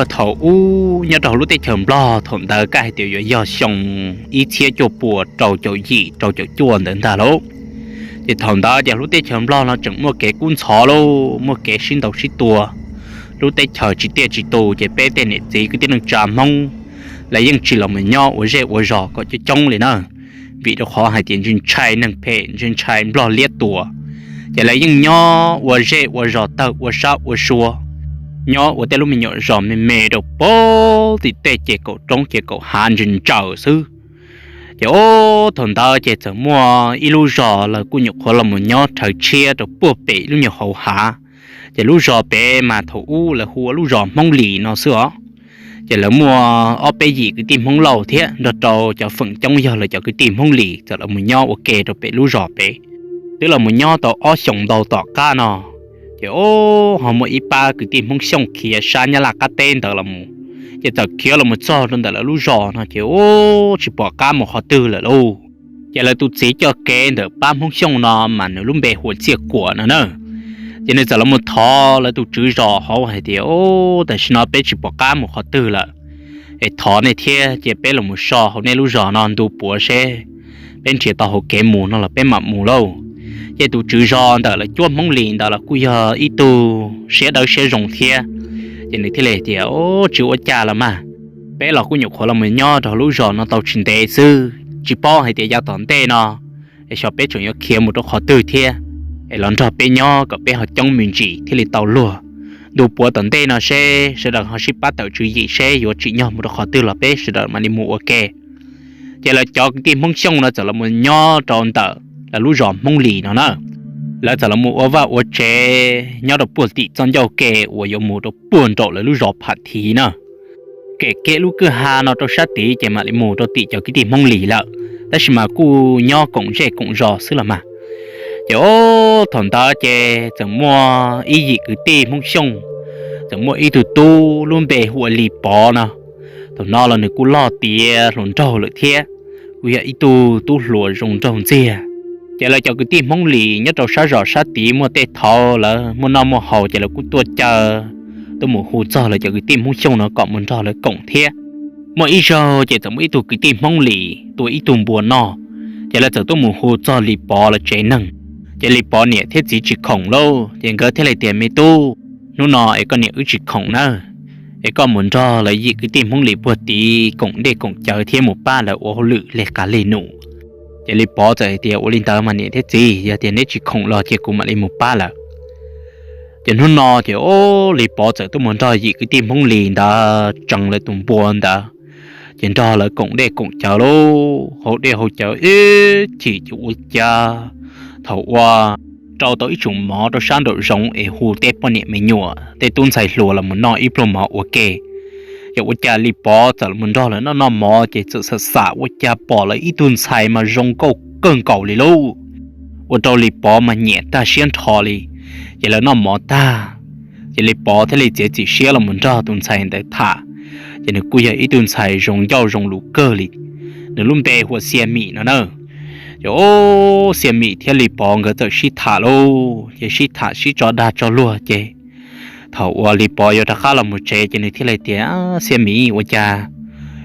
Thaum ub nyob rau hauv lub teb chaws Nplog thaum ntawd kaj hais tias yuav yog xyoo ib txhiab cuaj puas rau caum yim rau caum cuaj ntawd ntag lauj. Ces thaum ntawd ces lub teb chaws Nplog no tseem muaj kev kub ntxhov lauj, muaj kev sib ntaus sib tua, lub teb chaws tsis tiaj tsis tus, ces peb tej niam txiv kwv tij neej tsa Hmoob lawv yeej tsis los mus nyob ua zej ua zos kom coob coob li na, vim rau qhov hais tias ntshai ntshai neeg phem, ntshai ntshai Nplog liab tua, ces lawv yeej nyob ua zej ua zos tawg ua sab ua sua, nyob ua tej lub me nyuam zos me me rau pem tim tej ces kaum roob ces kaum hav ntsaws ntsaws xwb. Ces ub thaum ntawd ces txawm muaj ib lub zos lawv kuj nyuam qhuav los mus nyob rhawv tshiab rau puag pem ib lub nyuag hauv hav. Ces lub zos pem mas thaum ub lawv hu ua lub zos Hmoob Lis no xwb os. Ces lawv muaj ob peb yim kwv tij Hmoob Lauj thiab nrog rau cov feem coob yog lawv cov kwv tij Hmoob Lis txawm los mus nyob ua ke rau pem lub zos pem. Twb los mus nyob tau ob xyoos ntau tom qab no, ces ub ho muaj ib pab kwv tij Hmoob Xyooj khiav sab Nyab Laj qab teb ntawd los mus, ces txawm khiav los mus txog rau ntawm lawv lub zos no ces ub tsis pom qab mus qhov twg lawm lauj. Ces lawv tus txiv coj kev ntawm pab Hmoob Xyooj no mas nws lub npe hu ua Txiaj Kuam no na. Ces nws txawm los mus thov lawv tus tswv zos hauv hais tias, Ub, tam sim no peb tsis pom qab mus qhov twg lawm, es thov nej thiab cia peb los mus so hauv nej lub zos no ntu puav seb peb nrhiav tau hauv kev mus no los peb mam mus lauj. Ces tus tswv zos ntawm lawv cuab Hmoob Lis ntawd los kuj yog ib tug siab dawb siab zoo thiab, ces nws thiaj li tias, Ub, tsis ua cas los mas, peb los kuj nyuam qhuav los mus nyob rau lub zos no tau tsis ntev xwb, tsis paub hais tias yav tom ntej no es xyov peb tseem yuav khiav mus rau qhov twg thiab, es los nrog peb nyob kom peb ho coob me ntsis thiaj li tau luag. Ntu puav tom ntej no seb sawv daws ho sib pab tawm tswv yim seb yuav tsim nyog mus rau qhov twg los peb sawv daws mam li mus ua ke. Ces lawv cov kwv tij Hmoob Xyooj no txawm los mus nyob rau ntawm lawv lub zos Hmoob Lis no na. Lawv txawm los mus ua vaj ua tsev nyob rau puag tim txoj ncauj ke uas yuav mus rau puag nraum lawv lub zos Pham Thiv na. Kem kiag lub kwj ha no rau sab tid ces mam li mus rau tim cov kwv tij Hmoob Lis lawm, tab sis mas kuj nyob koom zej koom zos xwb los mas. Ces ub thaum ntawd ces txawm muaj ib yim kwv tij Hmoob Xyooj, txawm muaj ib tug tub lub npe hu ua Lis Pov no. Thaum no los nws kuj loj tiav hluas nraug lawm thiab, kuj yog ib tug tub hluas zoo nraug ntxiag. Ces lawv cov kwv tij Hmoob Lis nyob rau sab zos sab tid muaj tej thaum lawv muaj noj muaj haus ces lawv kuj tuaj caw, tuaj mus hu txog lawv cov kwv tij Hmoob Xyooj no kom mus nrog lawv koom thiab. Muaj ib zaug ces txawm muaj ib tug kwv tij Hmoob Lis tua ib tug npua noj, ces lawv txawm tuaj mus hu txog Lis Pov lawv tsev neeg. Ces Lis Pov niam thiab txiv tsis khoom lauj, ces nkawd thiaj li tias, Me tub, hnub no es koj niam wb tsis khoom nawb, es koj mus nrog lawv yim kwv tij Hmoob Lis puag tid koom dej koom cawv thiab mus pab lawv ua hauj lwm li qas li num. Ces Lis Pov txawm hais tias, Ua li ntawd mas niam thiab txiv, yog tias neb tsis khoom los ces kuv mam li mus pab lawm. Ces hnub no ces ub Lis Pov txawm tuaj mus nrog yim kwv tij Hmoob Lis ntawd tsees lawv tus npua ntawd, ces nrog lawv koom dej koom cawv lauj, haus dej haus cawv ib chim ces ua cas thaum uas rau tau ib tsum mov rau sab nraum zoov es hu tej poj niam me nyuam tej tub ntxhais hluas los mus noj ib pluag mov ua ke. Ces ua cas Lis Pov txawm los nrog lawv noj noj mov ces txawm xam xam ua cas pom lawv ib tug ntxhais mas zoo nkauj kawg nkaus li lauj, ua rau Lis Pov mas nyiam tag siab nrho li. Ces lawv noj mov tag, ces Lis Pov thiaj li txiav txim siab los mus nrog tus ntxhais ntawd tham. Ces nws kuj yog ib tug ntxhais zoo ncauj zoo lus kawg li, nws lub npe hu ua Xia Mim no na. Ces ub Xia Mim thiab Lis Pov nkawd txawm sib tham lauj, ces sib tham sib tso dag tso luag ces thaum uas Lis Pov yuav rov qab los mus tsev ces nws thiaj li tias, Xia Mim, ua cas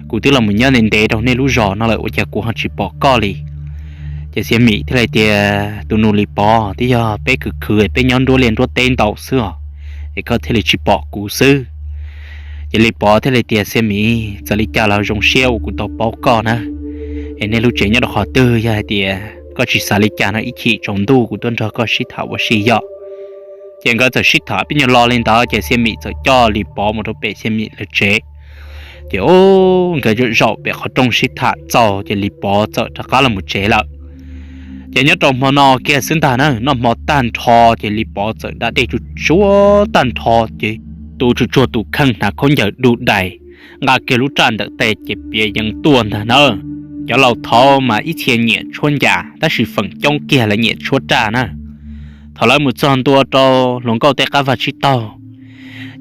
kuv twb los mus nyob ntev ntev rau nej lub zos no lawm ua cas kuv ho tsis pom koj li? Ces Xia Mim thiaj li tias, Tus nus Lis Pov, twb yog peb khwv khwv peb nyob nruab liaj nruab teb ntau xwb os, es koj thiaj li tsis pom kuv xwb. Ces Lis Pov thiaj li tias, Xia Mim, txawm li cas los zoo siab uas kuv tau paub koj na. Es nej lub tsev nyob rau qhov twg? Yog hais tias koj tsis xav li cas no ib chim tsaus ntuj kuv tuaj nrog koj sib tham ua si yom. Ces nkawd txawm sib tham pib nyuag lo li ntawd ces Xia Mim txawm coj Lis Pov mus rau pem Xia Mim lawv tsev. Ces ub nkawd zaum zaum pem qhov rooj sib tham txaus ces Lis Pov txawm rov qab los mus tsev lawm. Ces nyob rau hmo no kiag xwb ntag na, noj hmo tag nrho ces Lis Pov txawm da dej tsuag tsuag tag nrho ces tu tsuag tsuag tus kheej hnav khaub ncaws du dais, nqa kiag lub raj ntawm tes ces piav yees tuaj ntag na. Cov laus thaud mas ib txhia nyiam tshuab ncas tab sis feem coob kiag lawv nyiam tshuab raj na. Thaum lawv mus txog ntua rau hluas nkauj tej qab vaj tsib taug,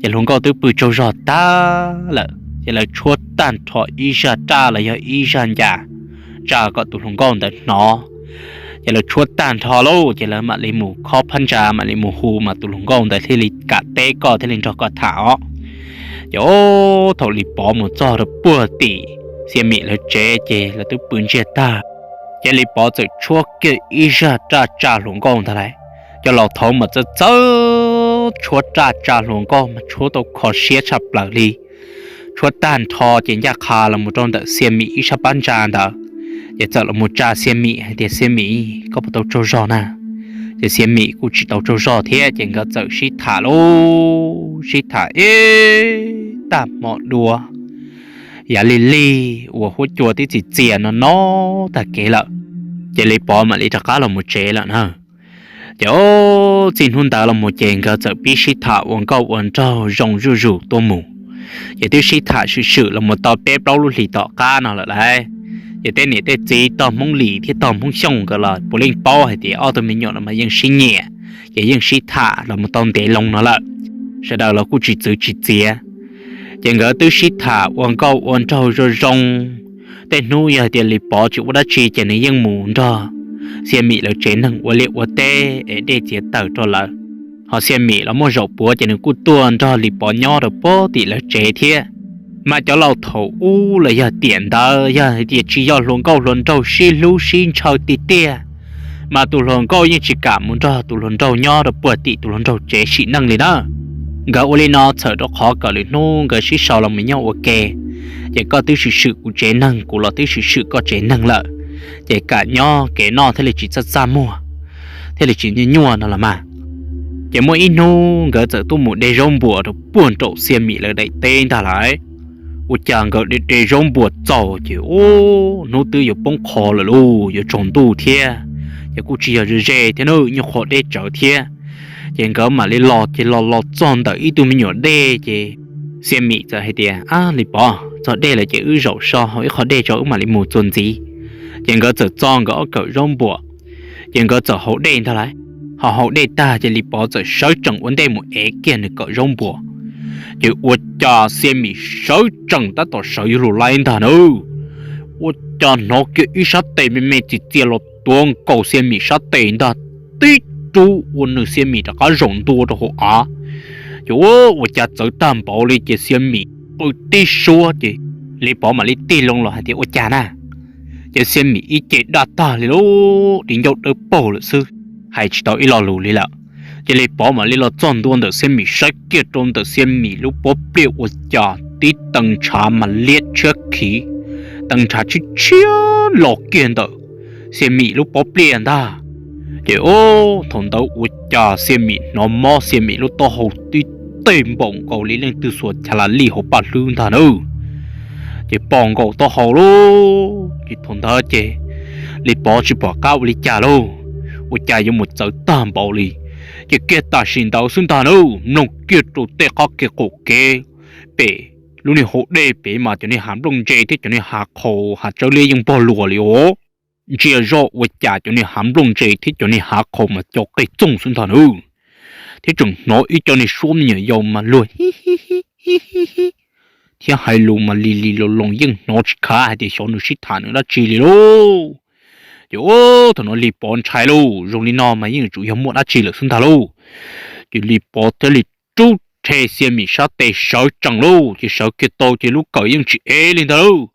ces hluas nkauj twb pw tsaug zog tag lawm ces lawv tshuab tag nrho ib zaj raj los yog ib zaj ncas tsa kom tus hluas nkauj ntawd hnov. Ces lawv tshuab tag nrho lauj ces lawv mam li mus khob phab ntsa mam li mus hu mas tus hluas nkauj ntawd thiaj li kam teb koj thiaj li nrog koj tham os. Ces thaum Lis Pov mus txog rau puag tim Xia Mim lawv tsev ces lawv twb pw ntsiag tag. Ces Lis Pov txawm tshuab kiag ib zaj raj tsa hluas nkauj ntag lauj. Cov laus thaud mas txawj txawj tshuab raj tsa hluas nkauj mas tshuab tau kho siab tshaj plaws li. Tshuab tag nrho ces ncaj qha los mus rau ntawm Xia Mim ib sab phab ntsa ntawd, ces txawm los mus tsa Xia Mim hais tias, Xia Mim, koj puas tau tsaug zog na? Ces Xia Mim kuj tsis tau tsaug zog thiab ces nkawd txawm sib tham lauj, sib tham ib tag hmo dua, yav lig lig uas huab cua twb txias txias no no tag kev lawm, ces Lis Pov mam li rov qab los mus tsev lawm na. Ces txij hnub ntawd los mus ces nkawd txawm pib sib tham ua nkauj ua nraug zoo zuj zus tuaj mus. Ces twb sib tham swm swm los mus tau peb plaub lub hlis tom qab no lawm lauj. Ces tej niam tej txiv tog Hmoob Lis thiab tog Hmoob Xyooj nkawd los puav leej paub hais tias ob tug me nyuam no mas yeej sib nyiam, ces yeej sib tham los mus tau ntev loo no lawm. Sawv daws los kuj tsis txwv tsis txiav. Ces nkawd twb sib tham ua nkauj ua nraug zoo zoo. Tej hnub yog hais tias Lis Pov tsis ua dab tsi ces nws yeej mus nrog Xia Mim lawv tsev neeg ua liaj ua teb es dej txiav taws rau lawv. Ho Xia Mim los muaj zaum puav ces nws kuj tuaj nrog Lis Pov nyob rau puag tim lawv tsev thiab. Mas cov laus thaum ub los yog tiam ntawd yog hais tias tsis yog hluas nkauj hluas nraug sib hlub sib ntshaw tiag tiag, mas tus hluas nkauj yeej tsis kam mus nrog tus hluas nraug nyob rau puag tim tus hluas nraug tsev sim neej li na. Nkawd ua li no txhawm rau qhov kom lwm hnub nkawd sib sau los mus nyob ua ke, ces koj twb swm swm kuv tsev neeg, kuv los twb swm swm koj tsev neeg lawm, ces kam nyob kev noj thiaj li tsis txaj txaj muag, thiaj li tsis nyuaj nyuaj no los mas. Ces muaj ib hnub nkawd txawm tuaj mus de zaub npuas rau puag nraum Xia Mim lawv daim teb ntag lauj. Ua cas nkawd de de zaub npuas txaus ces ub, hnub twb yuav poob qho lawm lauj, yuav tsaus ntuj thiab, ces kuj tsis yog ze ze thiab na, nyuag qhuav deb tsawv thiab. Ces nkawd mam li los, ces los los txog ntawm ib tug me nyuam dej ces Xia Mim txawm hais tias, Ab Lis Pov, txog dej lawm ces wb zaum so hau ib qho dej tso wb mam li mus txuas ntxiv. Ces nkawd txawm txo nkawd ob kawm zaub npuas, ces nkawd txawm haus dej ntag lauj. Ho haus dej tag ces Lis Pov txawm sawv tsees ua ntej mus ev kiag nws kawm zaub npuas. Ces ua cas Xia Mim sawv tsees tab tom sawv yuav luag laib ntag na, ua cas hnov kiag ib sab tes me me txias txias los tuav nkaus Xia Mim sab tes ntag, tib rub ua nws Xia Mim rov qab zaum ntua rau hauv av. Ces ua cas txawv tag npaum li ces Xia Mim qw tib suab ces Lis Pov mam li tig loo los hais tias, Ua cas na? Ces Xia Mim ib ce daj tag li lauj, di ncauj dawb paug lawm xwb, hais tsis tau ib lo lus li lawm. Ces Lis Pov mam li los txog ntua ntawm Xia Mim, saib kiag rau ntawm Xia Mim lub pob pliaj ua cas tib tee ntshav mas liab tshiab khiv, tee ntshav tshiab tshiab los kiag ntawm Xia Mim lub pob pliaj ntag. Ces ub, thaum ntawd ua cas Xia Mim hnov mob Xia Mim lub taub hau tib teg npaum nkaus li leej twg xuas chav la lij hauv paj hlwb ntag na. Ces pom nkaus taub hau lauj, ces thaum ntawd ces Lis Pov tsis pom qab ua li cas lauj, ua cas yuav mus txawv tag npaum li. Ces kiag tam sim ntawd xwb ntag na, mloog kiag rau tej qab kev qaum kev pem lub niag hau dej pem mas cov niag hav nplooj ntse thiab cov niag hav qhaus hav tsawb liab yeej npog luas li os. Ntsia zoj ua cas cov niag hav nplooj ntse thiab cov niag hav qhaus mas co qig txoog xwb ntag na. Thiab tseem hnov ib co niag suab me nyuam yaus mas luag hi hi hi hi hi hi, thiab hais lus mas li li los loos yeej hnov tsis khav hais tias xyov nws sib tham nws dab tsi li lauj. Ces ub, thaum no Lis Pov ntshai lauj, zoo li no mas yeej yuav tsum yog muaj dab tsi lawm xwb ntag lauj. Ces Lis Pov thiaj li rub rhe Xia Mim sab tes sawv tsees lauj, ces sawv kiag tau ces lub kawm yeej tsis ev li ntag lauj.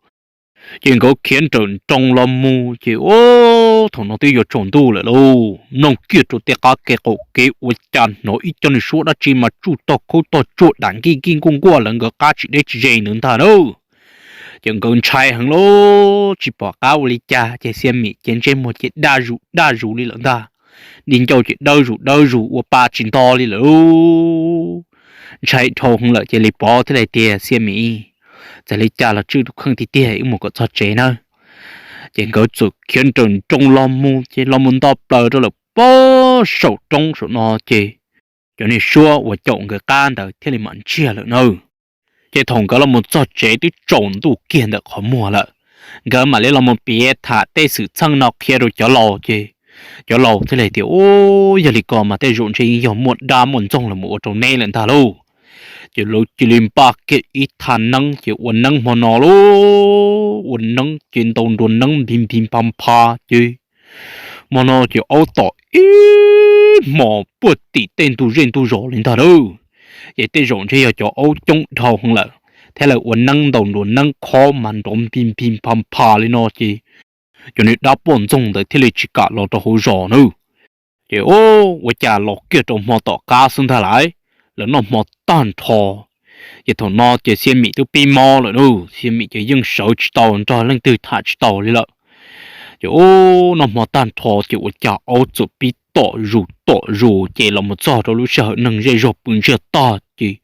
Ces nkawd khiav nrawm nroos los mus ces ub, thaum no twb yuav tsaus ntuj lawm lauj, mloog kiag rau tej qab kev qaum kev ua cas hnov ib co niag suab dab tsi mas tsuj tog khaub tog tsuag dam nkij nkij nkuaj nkuaj lawv nkawd qab tsis deb tsis ze ntawd ntag na. Ces nkawd ntshai heev lauj, tsis pom qab ua li cas ces Xia Mim ces ntsej muag ces daj zus daj zus li lawm ntag, di ncauj ces dawb zus dawb zus ua pa tsis nto li lawm. Ntshai dhau heev lawm ces Lis Pov thiaj li tias, Xia Mim, txawm li cas los tswj tus kheej tiag tiag, wb mus kom txog tsev nawb. Ces nkawd txawm khiav nrawm nroos los mus ces los mus nto plaws rau lawm pob saum roob saum no ces cov niag suab uas caum nkawd qab ntawd thiaj li mam ntsiag lawm na. Ces thaum nkawd los mus txog tsev twb tsaus ntuj kiag ntawm qhov muag lawm, nkawd mam li los mus piav tham tej xwm txheej no qhia rau cov laus ces cov laus thiaj li tias, Ub, yog li ko mas tej zaum ntshe yeej yog muaj dab muaj ntxoog los mus ua rau neb lawm ntag lauj. Ces lawv cia li npaj kiag ib thaj neeb ces ua neeb hmo no lauj, ua neeb ces ntaus nruas neeb npig npig npha npha ces hmo no ces aub tom ib hmos puag tim tej ntug zej ntug zos li ntag lauj. Ces tej zaum ntshe yog cov aub coob dhau heev lawm, thiab lawv ua neeb ntaus nruas neeb khob mas nrov npig npig npha npha li no ces cov niag dab poj ntxoog ntawd thiaj li tsis kam los rau hauv zos nawb. Ces ua cas los kiag rau hmo tom qab xwb ntag lauj, lawv noj hmo tag nrho. Ces thaum no ces Xia Mim twb pib mob lawm nawb, Xia Mim ces yeej sawv tsis tau nrog leej twg tham tsis tau li lawm. Ces noj hmo tag nrho ces ua cas aub txawm pib tom zus tom zus ces los mus txog rau lub sij hawm neeg zej zog pw ntsiag tag ces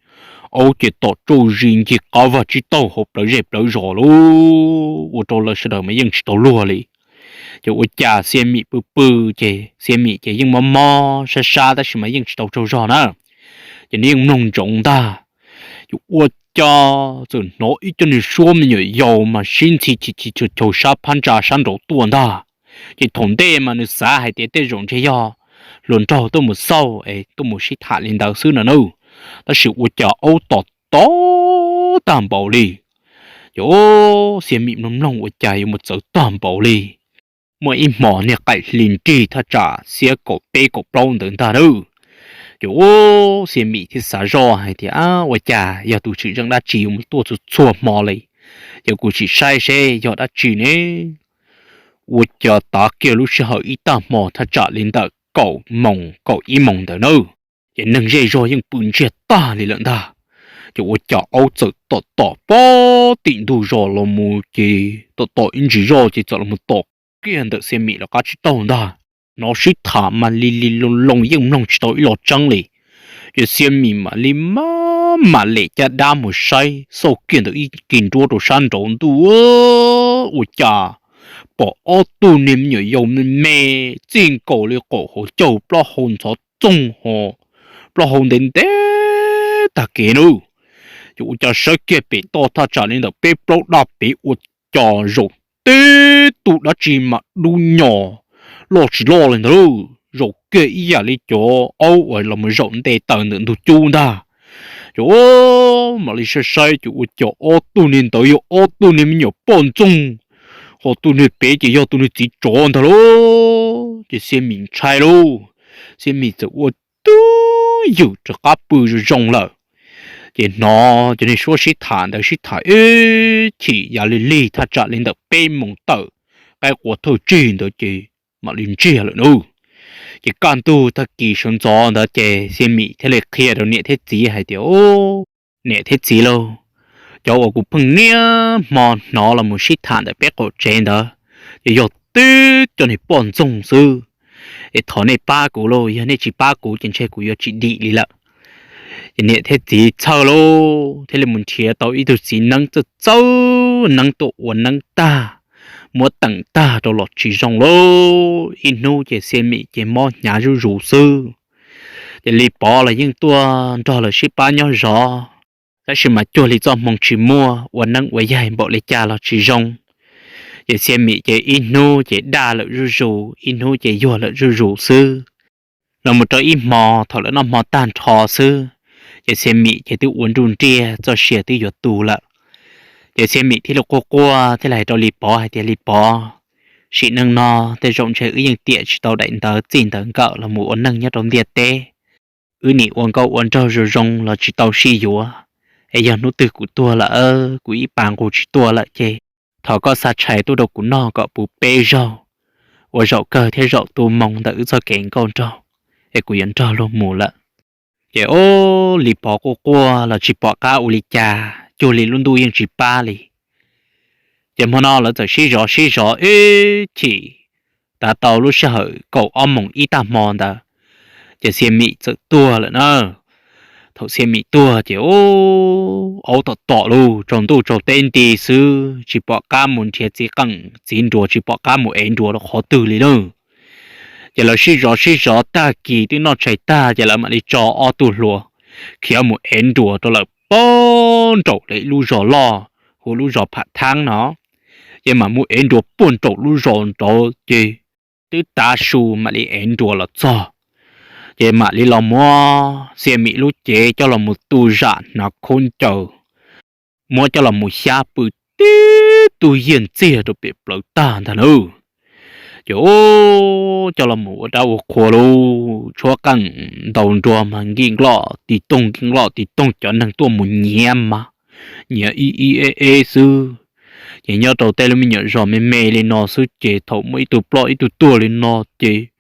aub ces tom tsauj zis ncig qab vag tsib taug hauv plawv zej plawv zos lauj, ua rau lawv sawv daws mas yeej tsis tau luag li. Ces ua cas Xia Mim pw pw ces Xia Mim ces yeej mob mob sab sab tab sis mas yeej tsis tau tsaug zog na, ces nws yeej mloog ntsoov ntag. Ces ua cas txawm hnov ib co niag suab me nyuam yaus mas sib ntxhi chim chim chaws chaws sab phab ntsa sab nraud tuaj ntag. Ces thaum ntej mas nws xav hais tias tej zaum ntshe yog hluas nraug tuaj mus xauj es tuaj mus sib tham li ntawd xwb no nawb, tab sis ua cas aub tom tom tag npaum li. Ces Xia Mim mloog mloog ua cas yuav mus txawv tag npaum li. Muaj ib hmos niag qaim hli nrig thaj tsam xiab kaum peb kaum plaub ntawd ntag nawb. Ces Xia Mim thiaj xav zoj hais tias, ua cas yog tus tsim zeej dab tsi yuav mus tuaj txhua txhua hmo li, ces kuv sim saib seb yog dab tsi ne. Ua cas tav kiag lub sij hawm ib tag hmo thaj tsam li ntawm kaum moos kaum ib moos ntawd nawb, ces neeg zej zog yeej pw ntsiag tag li lawm ntag. Ces ua cas aub txawm tom tom pem tim ntug zos los mus ces tom tom ib ntsis zoj ces txawm los tom kiag ntawm Xia Mim lawv qab tsib taug ntag. Hnov sib tham mas li li loo loo yeej mloog tsis tau ib los tseeb li. Ces Xia Mim mam li maj mam lem caj dab mus saib xauj kiag ntawm ib kis nruab rau sab nraud ntuj, ua cas pom ob tug niag me nyuam yaus me me txij nkaus li qaum hauv caug plaub hau ntxhov txoog ho plaub hau ntev ntev tag kev nawb. Ces ua cas saib kiag pem toj thaj tsam li ntawm peb plaub daj pem ua cas zaum tib tug dab tsi mas dub nyos loj tsis loj li ntag lauj, zaum kiag ib yam li cov aub uas los mus zaum nte taws ntawm ntug cub ntag. Ces mam li saib saib ces ua cas ob tug niag ntawd yog ob tug niag me nyuam poj ntxoog, ho tus niag pem ces yog tus niag txiv tsov ntag lauj. Ces Xia Mim ntshai lauj, Xia Mim txawm ua twb ywm rov qab pw zoo zoo lawm. Ces hnov cov niag suab sib tham ntawd sib tham ib chim yav li lig thaj tsam li ntawm peb moos tawm qaib qua thawj tsig ntawd ces mam li ntsiag lawm nawb. Ces kaj ntug tag kis sawv ntxov ntawd ces Xia Mim thiaj li qhia rau niam thiab txiv hais tias, niam thiab txiv lauj, cov uas kuv pheej niaj hmo hnov los mus sib tham ntawm peb qaum tsev ntawd ces yog tib cov niag poj ntxoog xwb. Es thov nej pab kuv lauj, yog nej tsis pab kuv ces ntshe kuv yuav tsis dim li lawm. Ces niam thiab txiv txhawj lauj, thiaj li mus nrhiav tau ib tug txiv neeb txawj txawj neeb tuaj ua neeb tag, muab teem tag rau los tsis zoo lauj. Ib hnub ces Xia Mim ces mob hnyav zuj zus xwb. Ces Lis Pov los yeej tuaj nrog lawv sib pab nyob zov, tab sis mas cuag li txoj hmoo tsis muaj, ua neeb ua yaig npaum li cas los tsis zoo. Ces Xia Mim ces ib hnub ces daj lawm zuj zus, ib hnub ces yuag lawm zuj zus xwb. Los mus rau ib hmo thaum lawv noj hmo tag nrho xwb, ces Xia Mim ces twb ua nruj nriaj txoj sia twb yuav tu lawm. Ces Xia Mim thiaj li quaj quaj thiaj li hais rau Lis Pov hais tias, Lis Pov, sim neej no tej zaum ntshe wb yeej tiam tsis tau daim ntawv txij ntawv nkawm los mus ua neej nyob rau ntiaj teb. Wb nim ua nkauj ua nraug zoo zoo los tsis tau sib yuav, es yog hnub twg kuv tuag lawm, kuv ib pas nqus tsis tuaj lawm ces thov koj xa tshais tuaj rau kuv noj kom puv peb zaug, ua zaum kawg thiab zaum tu moo ntawm wb txoj kev nkauj nraug, es kuv yuav nrog luag mus lawm. Ces o, Lis Pov quaj quaj los tsis pom qab ua li cas, cuag li lub ntuj yeej tsis pab li. Ces hmo no lawv txawm sib zov sib zov ib chim, tav tau lub sij hawm kaum ob moos ib tag hmo ntawd, ces Xia Mim txawm tuag lawm na. Thaum Xia Mim tuag ces o, aub tom tom lauj, tsaus ntuj tsaus teb nti xwb tsis pom qab mus nrhiav txiv qeej txiv nruas, tsis pom qab mus ev nruas rau qhov twg li na. Ces lawv sib zov sib zov tag kis twb noj tshais tag ces lawv mam li tso ob tug hluas khiav mus ev nruas rau lawm puag nraum lawv lub zos loj, hu lub zos Pham Thaab no. Ces mam mus ev nruas puag nraum lub zos nraud ces twb tav su mam li ev nruas los txog. Ces mam li los muab Xia Mim lub cev coj los mus tu zam hnav khaub ncaws, muab coj los mus xyab pw tib tug yiag ntxiag rau pem plawv tag ntag lauj. Ces ub, coj los mus ua dab ua qhua lauj, tshuab qeej ntaus nruas mas nkij nkloj tis toog nkij nkloj tis toog, cov neeg tuaj mus nyiav mas nyiav ib ib eb eb xwb. Ces nyob rau tej lub me nyuam zos me me li no xwb ces thaum muaj ib tug ploj ib tug tuag li no ces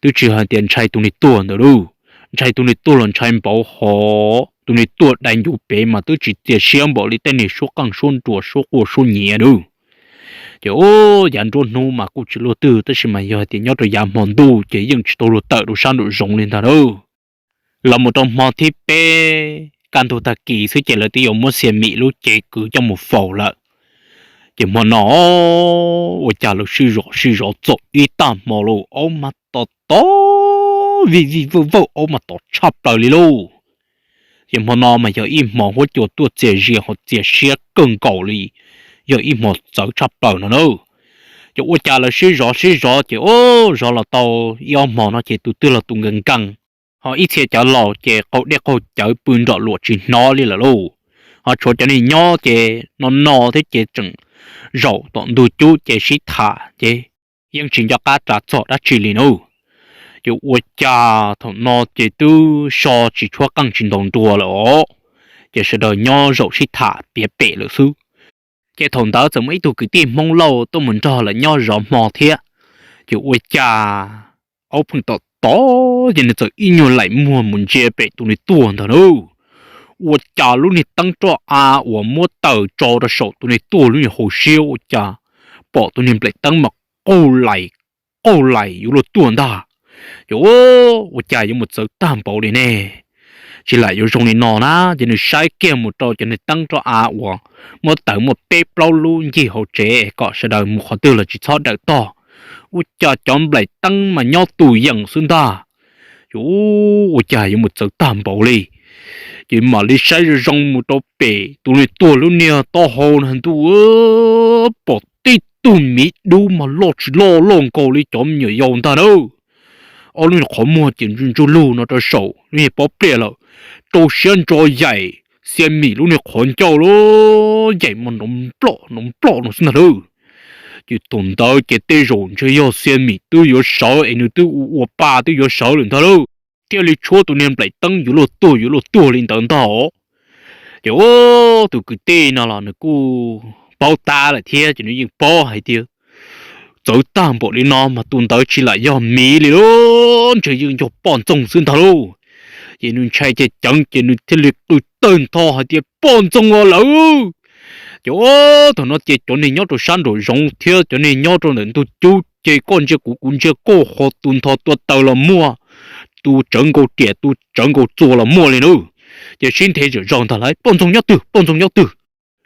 twb tsis hais tias ntshai tus niag tuag ntawd lauj, ntshai tus niag tuag los ntshai npaum hov, tus niag tuag dai ncuv pem mas twb tsis txias siab npaum li tej niag suab qeej suab nruas suab quaj suab nyiav lauj. Ces ub, yav nruab hnub mas kuj tsis luaj twg tab sis mas yog hais tias nyob rau yav hmo ntuj ces yeej tsis tau luag tawm rau sab nraum zoov li ntag lauj. Los mus rau hmo thib peb kaj ntug tag kis xwb ces lawv twb yuav muab Xia Mim lub cev kwv coj mus faus lawm. Ces hmo no ua cas lawv sib zov sib zov txaus ib tag hmo lauj, aub mas tom tom vij vij vawj vawj, aub mas tom tshaj plaws li lauj. Ces hmo no mas yog ib hmo huab cua tuaj txias zias ho txias siab kawg nkaus li, yog ib hmo txawv tshaj plaws no na. Ces ua cas lawv sib zov sib zov ces ub, zov los tau ib ob hmo no ces tus twg los tus nkees nkees, ho ib txhia cov laus ces qaug dej qaug cawv pw nrom luam tsis hnov li lawm lauj. Ho tshuav cov niag nyob ces no no thiab ces tseem zaum tom ntug cub ces sib tham ces yeej tsis nco qab tsa txog dab tsi li na. Ces ua cas thaum no ces twb so tsis tshuab qeej tsis ntaus nruas lawm os, ces sawv daws nyob zaum sib tham piav pem lawm xwb. Ces thaum ntawd txawm muaj ib tug kwv tij Hmoob Lauj tuaj mus nrog lawv nyob zov hmo thiab. Ces ua cas aub pheej tom tod ces nws txawm ib nyuag laim muag mus ntsia pem tus niag tuag ntag na. Ua cas lub niag teeb roj av uas muab taws tso rau saum tus niag tuag lub niag hauv siab ua cas pom tus niag nplaim teeb mas qaug lais, qaug lais yuav luag tuag ntag. Ces ua cas yuav mus txawv tag npaum li ne, tsis lam yuav zoo li no na. Ces nws saib kiag mus rau cov niag teeb roj av uas muab taws muaj peb plaub lub ncig hauv tsev kom sawv daws mus qhov twg los tsis txhob dawm tog. Ua cas cov nplaim teeb mas nyob tus yees xwb ntag. Ces ua cas yuav mus txawv tag npaum li. Ces mam li saib zoo zoo mus rau pem tus niag tuag lub niag taub hau na ntuj, pom tib tug miv dub mas loj tsis loj loj nkaus li cov me nyuam yaus ntag na. Ob lub niag qhov muag ces ntsuj ntsuj lug no rau saum lub niag pob pliaj lawm, rau siab ntso yaim Xia Mim lub niag qhov ncauj lub yaim mas nrov nploj nrov nploj no xwb ntag lauj. Ces thaum ntawd ces tej zaum ntshe yog Xia Mim twb yuav sawv es nws twb ua ua pa twb yuav sawv lawm ntag lauj, thiaj li tshuab tus niag nplaim teeb yuav luag tuag yuav luag tuag li ntawd ntag. Ces tus kwv tij no los nws kuj paub tab lawm thiab ces nws yeej paub hais tias txawv tag npaum li no mas tus ntawd tsis lam yog miv li lauj, ntshe yeej yog poj ntxoog xwb ntag lauj. Ces nws ntshai ceev ceev ces nws thiaj li qw tawg ntho hais tias poj ntxoog os lawm. Ces thaum no ces cov neeg nyob rau sab nraum zoov thiab cov neeg nyob rau ntawm ntug cub ces koj ntsia kuv kuv ntsia koj, ho tus ntho tua taws los muaj, tus tsawv nkaus riam tus tsawv nkaus txuas los muaj li na. Ces sib nthe zom zaws ntag lauj, poj ntxoog nyob twg, poj ntxoog nyob twg.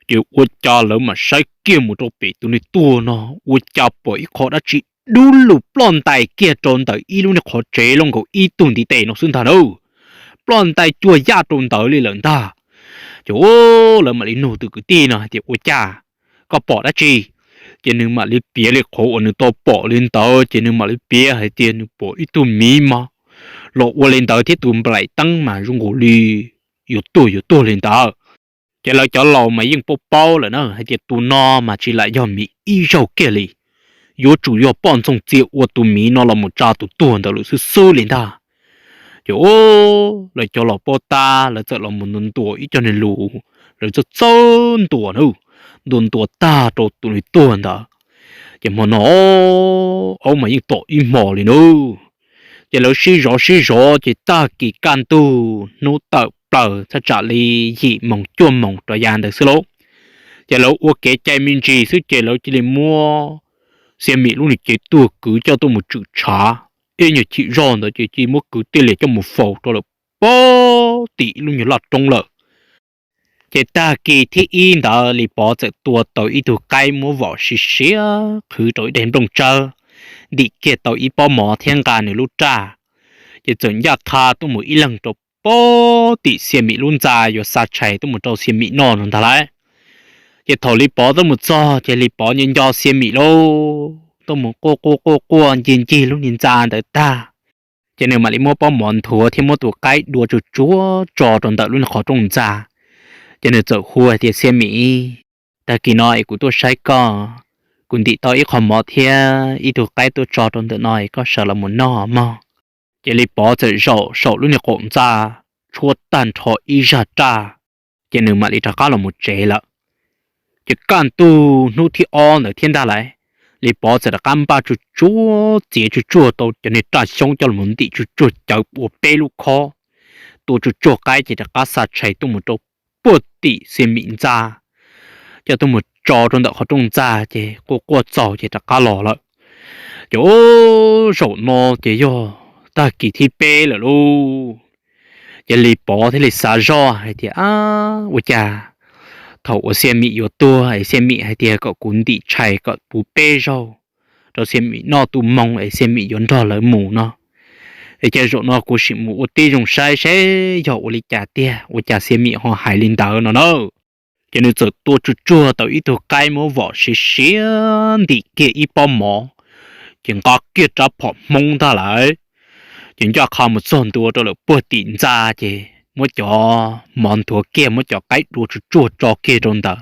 Ces ua cas lawv mam saib kiag mus rau pem tus niag tuag no, ua cas pom ib qho dab tsi dub lug ploj ntais kiag rau ntawm ib lub niag qhov tsev loj nkaus ib tug ntiv tes no xwb ntag na. Ploj ntais cuag yaj rau ntawd li lawm ntag. Ces lawv mam li nug tus kwv tij no hais tias ua cas, koj pom dab tsi? Ces nws mam li piav li qhov uas nws tau pom li ntawd, ces nws mam li piav hais tias nws pom ib tug miv mas los ua li ntawd thiab tus nplaim teeb mas zoo nkaus li yuav tuag yuav tuag li ntawd. Ces lawv cov laus mas yeej paub paub lawm na hais tias tus no mas tsis lam yog miv ib zaug kiag li, yuav tsum yog poj ntxoog txia ua tus miv no los mus tsa tus tuag ntawd lawm xwb xwb li ntag. Ces lawv cov laus paub tab lawv txawm los mus ntuas ntuas ib co niag lus, lawv txawj txawj ntuas na, ntuas ntuas tag rau tus niag tuag ntawd. Ces hmo no aub mas yeej tom ib hmos li na. Ces lawv sib zov sib zov ces tag kis kaj ntug hnub tawm plaws thaj tsam li yim moos cuaj moos rov yav ntawd xwb lauj. Ces lawv ua kev cai me ntsis xwb ces lawv cia li muab Xia Mim lub niag cev tuag kwv coj tuaj mus tswm tshav, ib nyuag chim zog ntawd ces cia li muab kwv tij lias coj mus faus rau lawm pem tim ib lub nyuag laj roob lawm. Ces tag kis thib ib ntawd Lis Pov txawm tua tau ib tug qaib muab vom siav siav qhwv rau ib daim nplooj tsawb, ntim kiag tau ib pob mov thiab nqa nws lub raj. Ces txawm ncaj qha tuaj mus ib leeg rau pem tim Xia Mim lub ntxa yuav xa tshais tuaj mus rau Xia Mim noj no ntag lauj. Ces thaum Lis Pov tuaj mus txog ces Lis Pov nco nco Xia Mim lauj, tuaj mus quaj quaj quaj quaj ncig ncig lub niag ntxa ntawd tag, ces nws mam li muab pob mov nthuav thiab muab tus qaib dua tsuag tsuag tso rau ntawm lub niag qhov rooj ntxa. Ces nws txawm hu hais tias, Xia Mim, tag kis no es kuv tuaj saib koj, kuv ntim tau ib qho mov thiab ib tug qaib tuaj tso rau ntawm no es koj sawv los mus noj mog. Ces Lis Pov txawm zaum saum lub niag qaum ntxa tshuab tag nrho ib zaj raj, ces nws mam li rov qab los mus tsev lawm. Ces kaj ntug hnub thib ob ntawd thiab ntag lauj, Lis Pov txawm rov qab npaj tsuj tsuag txiav tsuj tsuag tau cov niag raj xyoob coj los ntim tsuj tsuag cawv ua peb lub khob, tua tsuj tsuag qaib ces rov qab xa tshais tuaj mus rau puag tim Xia Mim ntxa, coj tuaj mus tso rau ntawm qhov rooj ntxa ces quaj quaj txaus ces rov qab los lawm. Ces zaum no ces yog tag kis thib peb lawm lauj. Ces Lis Pov thiaj li xav zoj hais tias, ua cas thaum uas Xia Mim yuav tuag es Xia Mim hais tias kom kuv ntim tshais kom puv peb zaug rau Xia Mim noj tu moo es Xia Mim yuav nrog lawv mus no, es cas zaum no kuv sim mus ua tib zoo saib seb yog ua li cas tiag ua cas Xia Mim ho hais li ntawd no na. Ces nws txawm tua tsuj tsuag tau ib tug qaib muab vom siav siav ntim kiag ib pob mov, ces nqa kiag rab phom Hmoob ntag lauj. Ces ncaj qha mus txog ntua rau lawm puag tim ntxa ces muab cov mov nthuav kiag muab cov qaib dua tsuj tsuag tso kiag rau ntawd,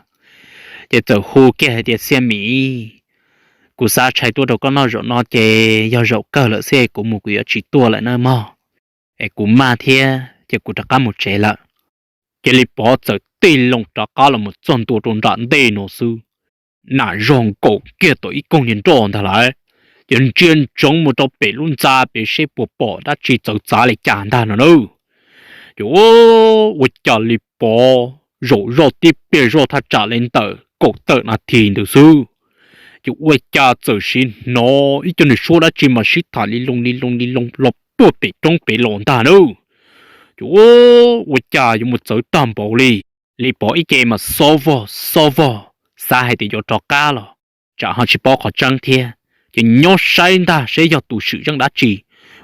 ces txawm hu kiag hais tias, Xia Mim, kuv xa tshais tuaj rau koj noj zaum no ces yog zaum kawg lawm xwb, kuv mus kuv yuav tsis tuaj lawm na mog, es kuv maj thiab ces kuv rov qab mus tsev lawm. Ces Lis Pov txawm tig loo rov qab los mus txog ntua rau nram ntej no xwb, nam zog nkaum kiag tau ib koog niag nroj ntag lauj, ces ntsia ntsoov mus rau pem lub ntxa pem seb puas pom dab tsi txawv txav li cas ntag no na. Ces ua cas Lis Pov zaum zoj tib pliag zoj thaj tsam li ntawm kaum tawm nas this ntawd xwb, ces ua cas txawm sim hnov ib co niag suab dab tsi mas sib tham li loo li loo li loo los puag pem roob pem los ntag na. Ces ua cas yuav mus txawv tag npaum li. Lis Pov ib ce mas xob vog xob vog, xav hais tias yuav rov qab los tsam ho tsis paub qhov tseeb thiab, ces nyob saib ntag seb yog tus swm zeej dab tsi,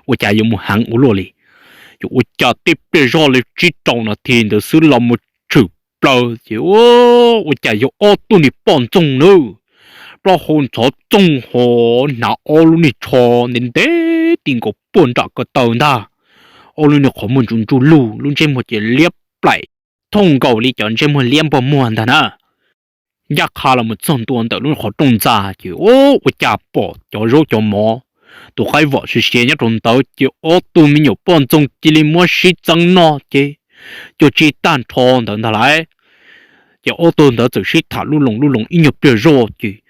ua cas yuav mus heev ua luaj li. Ces ua cas tib pliag zoj li tsib rau nas this ntawd xwb los mus tshwm plaws ces ua cas yog ob tug niag poj ntxoog na, plaub hau ntxhov txoog hov hnav ob lub niag tsho ntev ntev ti nkaus puag nram ko taw ntag. Ob lub niag qhov muag ntsuj ntsuj lug, lub ntsej muag ces liab plaim thooj nkaus li cov ntsej muag liab npog muag ntag na. Ncaj qha los mus txog ntua ntawm lub qhov rooj ntxa ces ua cas pom cov zaub cov mov, tus qaib vom siav siav nyob rau ntawd ces ob tug me nyuam poj ntxoog cia li muab sib txeeb noj ces cuag tsis tag nrho ntawd ntag lauj. Ces ob tug ntawd txawm sib tham lub loo lub loo ib nyuag pliag zoj ces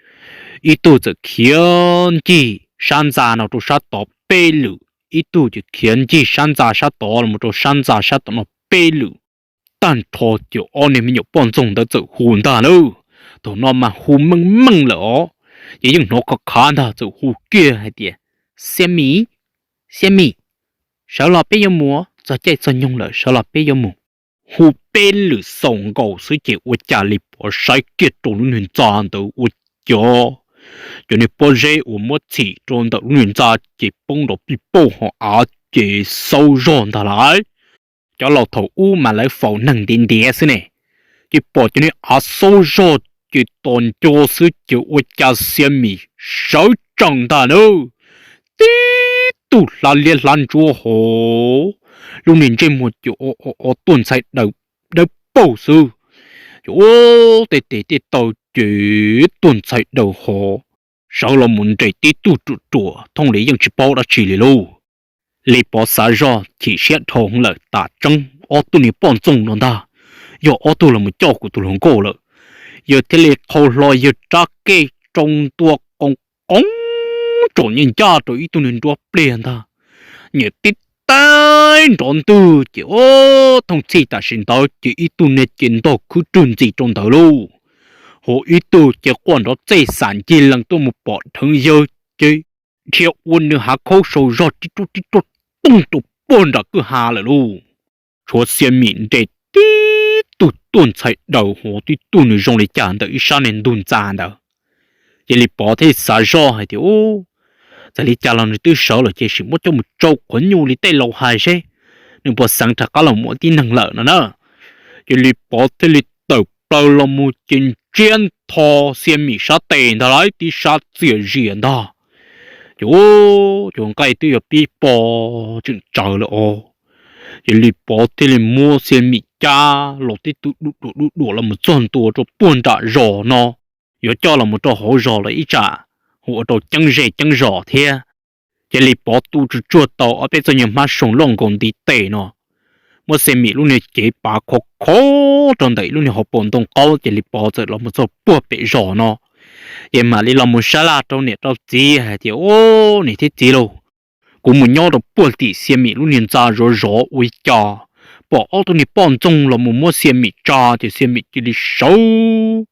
ib tug txawm khiav ncig sab ntxa no rau sab tod peb lwm, ib tug ces khiav ncig sab ntxa sab tod los rau sab ntxa sab tom no peb lwm. Tag nrho ces ob niag me nyuam poj ntxoog ntawd txawm hu ntag na. Thaum no mas hu meej meej lawm os, ces yeej hnov khov khav ntag txawm hu kiag hais tias, Xia Mim, Xia Mim, sawv los peb yuav mus, txog caij txog nyoog lawm sawv los peb yuav mus. Hu peb lwm xaus nkaus xwb ces ua cas Lis Pov saib kiag rau lub niag ntxa ntawd ua cas cov niag pob zeb uas muab txhim rau ntawm lub niag ntxa ces poob nrov pij pauj hauv av ces xaub zog ntag lauj. Cov laus thaum ub mas lawv faus neeg ntiav ntiav xwb ne, ces pom cov niag av xaub zog ces tos nco xwb ces ua cas Xia Mim sawv tsees ntag na, tib tug hlav liab hlav ntsuab hov, lub niag ntsej muag ces o o o tuaj ntxhais daws dawb paug xwb, ces ua tej tes tej taw ces tuaj ntxhais daws hov, sawv los mus nres tib tug ruam ruam thooj li yeej tsis paub dab tsi li lauj. Lis Pov xav zoj chim siab dhau lawm, tam tseeb ob tug niag poj ntxoog no ntag, yog ob tug los mus coj kuv tus hluas nkauj lawm. Yawg thiaj li qhau hlo yawg rab kej rau ntua qoos qoos tsom nyem ncaj rau ib tug niag nruab pliag ntag, nyiam tib teb nrov ntwg ces o, thooj txhij tam sim ntawd ces ib tug niag ces ntog khwb rwg ntxis rau ntawd lauj, hos ib tug ces quaj nrov txej xam ncig lees tuaj mus pom dheev yawg ces dhia ua nws hav khaub sau zog tib ruaj tib ruaj tooj rau puag nram kwj ha lawm lauj. Tshuav Xia Mim nres tib tug tuaj ntxhais daws hov, tib tug nws zoo li cas ntawm ib sab niag ntug ntxa ntawd. Ces Lis Pov thiaj xav zoj hais tias, txawm li cas los nws twb sawv lawm ces sim muab coj mus tsau qhuav nyuj li tej laus hais seb nws puas xeev rov qab los mus ua tib neeg lawm no na. Ces Lis Pov thiaj li tawm plaws los mus ces ntsiab ntho Xia Mim sab tes ntag lauj, tib sab txias zias ntag. Ces cov nqaij twb yuav pib po tseem tsawv lawm os. Ces Lis Pov thiaj li muab Xia Mim cab los tib tug duj duam duj duam los mus txog ntua rau puag nram zos no. yuav coj los mus rau hauv zos los ib tsam hu ua rau ceeb zej ceeb zos thiab. Ces Lis Pov tu tsuag tsuag tau ob peb txoj nyuag hmab soo loj nkaus ntiv tes no, muab Xia Mim lub niag cev pav khov khov rau ntawm ib lub niag hauv paus ntoo qaub, ces Lis Pov txawm los mus txog puag pem zos no. Ces mam li los mus sab laj rau niam rau txiv hais tias, Ub, niam thiab txiv lauj, kuv mus nyob rau puag tim Xia Mim lub niag ntxa zov zov ua cas pom ob tug niag poj ntxoog los mus muab Xia Mim tsa, ces Xia Mim cia li sawv.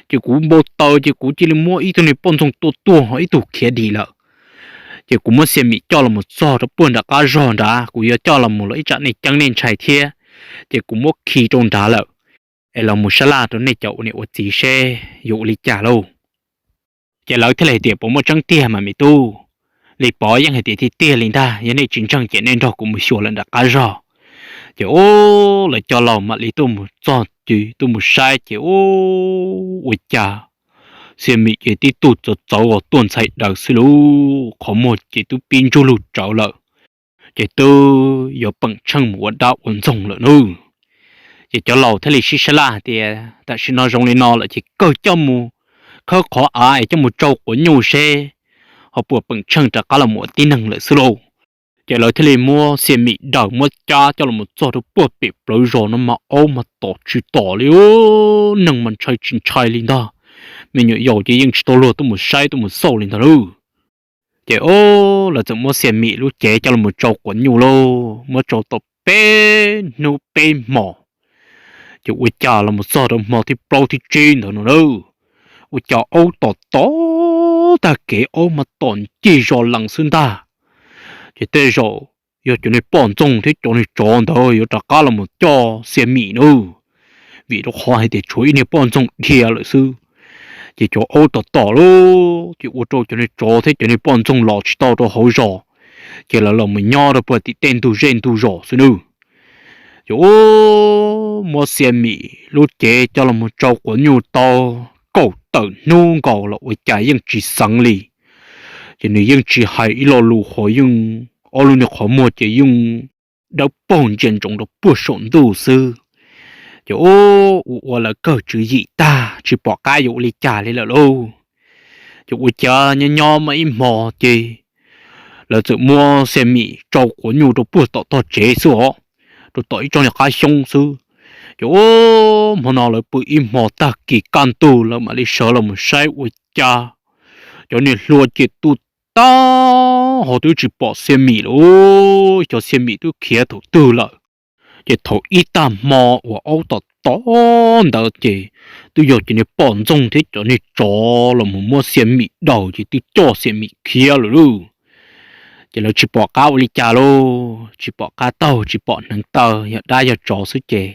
Ces kuv npau taws ces kuv cia li muab ib tug niag poj ntxoog tua tuag, ho ib tug khiav dim lawm. Ces kuv muab Xia Mim coj los mus txog rau puag nram qab zog nrad, kuv yuav coj los mus los ib tsam nej ceeb nej ntshai thiab, ces kuv muab khi rau nrad lawm. Es los mus sab laj rau nej cov ua niam ua txiv seb yuav ua li cas lauj. Ces lawv thiaj li hais tias, Puas muaj tseeb tiag mas me tub? Lis Pov yeej hais tias tiag tiag li ntag, yog nej tsis ntseeg ces nej nrog kuv mus xyuas lawm nram qab zog. Ces ub, lawv cov laus mam li tuaj mus txog ces tuaj mus saib ces ub, ua cas Xia Mim ces tib tug txawv txawv tuaj ntxhais daws xwb lauj, qhov muag ces twb pib ntsug lug tsawv lawm, ces twb yuav peem tsheej mus ua dab ua ntxoog lawm nawb. Ces cov laus thiaj li sib sab laj hais tias, Tam sim no zoo li no lawm ces kawg coj mus khawb qhov av es coj mus tsau quav nyuj seb ho puas peem tsheej rov qab los mus ua tib neeg lawm xwb lauj. Ces lawv thiaj li muab Xia Mim daws muab cab coj los txog rau puag pem plawv zos no mas aub mas tom tsis tom li, neeg mas ntshai tsis ntshai li ntag. Me nyuam yaus ces yeej tsis tau luag tuaj mus saib tuaj mus xauj li ntag lauj. Ces ub, lawv txawm muab Xia Mim lub cev coj los tsau quav nyuj lauj, muab tsau tau peb hnub peb hmo. Ces ua cas los mus txog rau hmo thib plaub thib tsib ntawd no na, ua cas aub tom tom tag kev, aub mas tom ncig zos lees xwb ntag. Ces tej zaum yog cov niag poj ntxoog thiab cov niag tsov ntawd yuav rov qab los mus coj Xia Mim nawb, vim rau qhov hais tias tshuav ib niag poj ntxoog dhia lawm xwb. Ces cov aub tom tom lauj, ces ua rau cov niag tsov thiab cov niag poj ntxoog los tsis tau rau hauv zos, ces lawv los mus nyob rau puag tim tej ntug zej ntug zos xwb nawb. Ces ub, muab Xia Mim lub cev coj los mus tsau quav nyuj tau kaum tawm hnub nkaus los ua cas yeej tsis xeev li. Ces nws yeej tsis hais ib lo lus, qhov yeej ob lub niag qhov muag ces yeej dawb paug ntsia ntsoov rau puag saum ntuj xwb. Ces ub, ua ua lawv kawg tswv yim tag tsis pom qab yuav ua li cas li lawm lauj. Ces ua cas nyob nyob muaj ib hmo ces lawv txawm muab Xia Mim tsau quav nyuj rau puag tom tog tsev xwb os, rau tom ib tsob niag qab xyoob xwb. Ces ub, hmo no lawv pw ib hmo tag kis kaj ntug lawv mam li sawv los mus saib ua cas cov niag hlua ces tu tag ho twb tsis pom Xia Mim lawm, cov Xia Mim twb khiav thaum twg lawm. Ces thaum ib tag hmo uas aub tom tom ntawd ces twb yog cov niag poj ntxoog thiab cov niag tsov los mus muab Xia Mim daws ces twb coj Xia Mim khiav lawm lauj. Ces lawv tsis pom qab ua li cas lauj, tsis pom qab taug tsis pom hneev taw, yog dab yog tsov xwb ces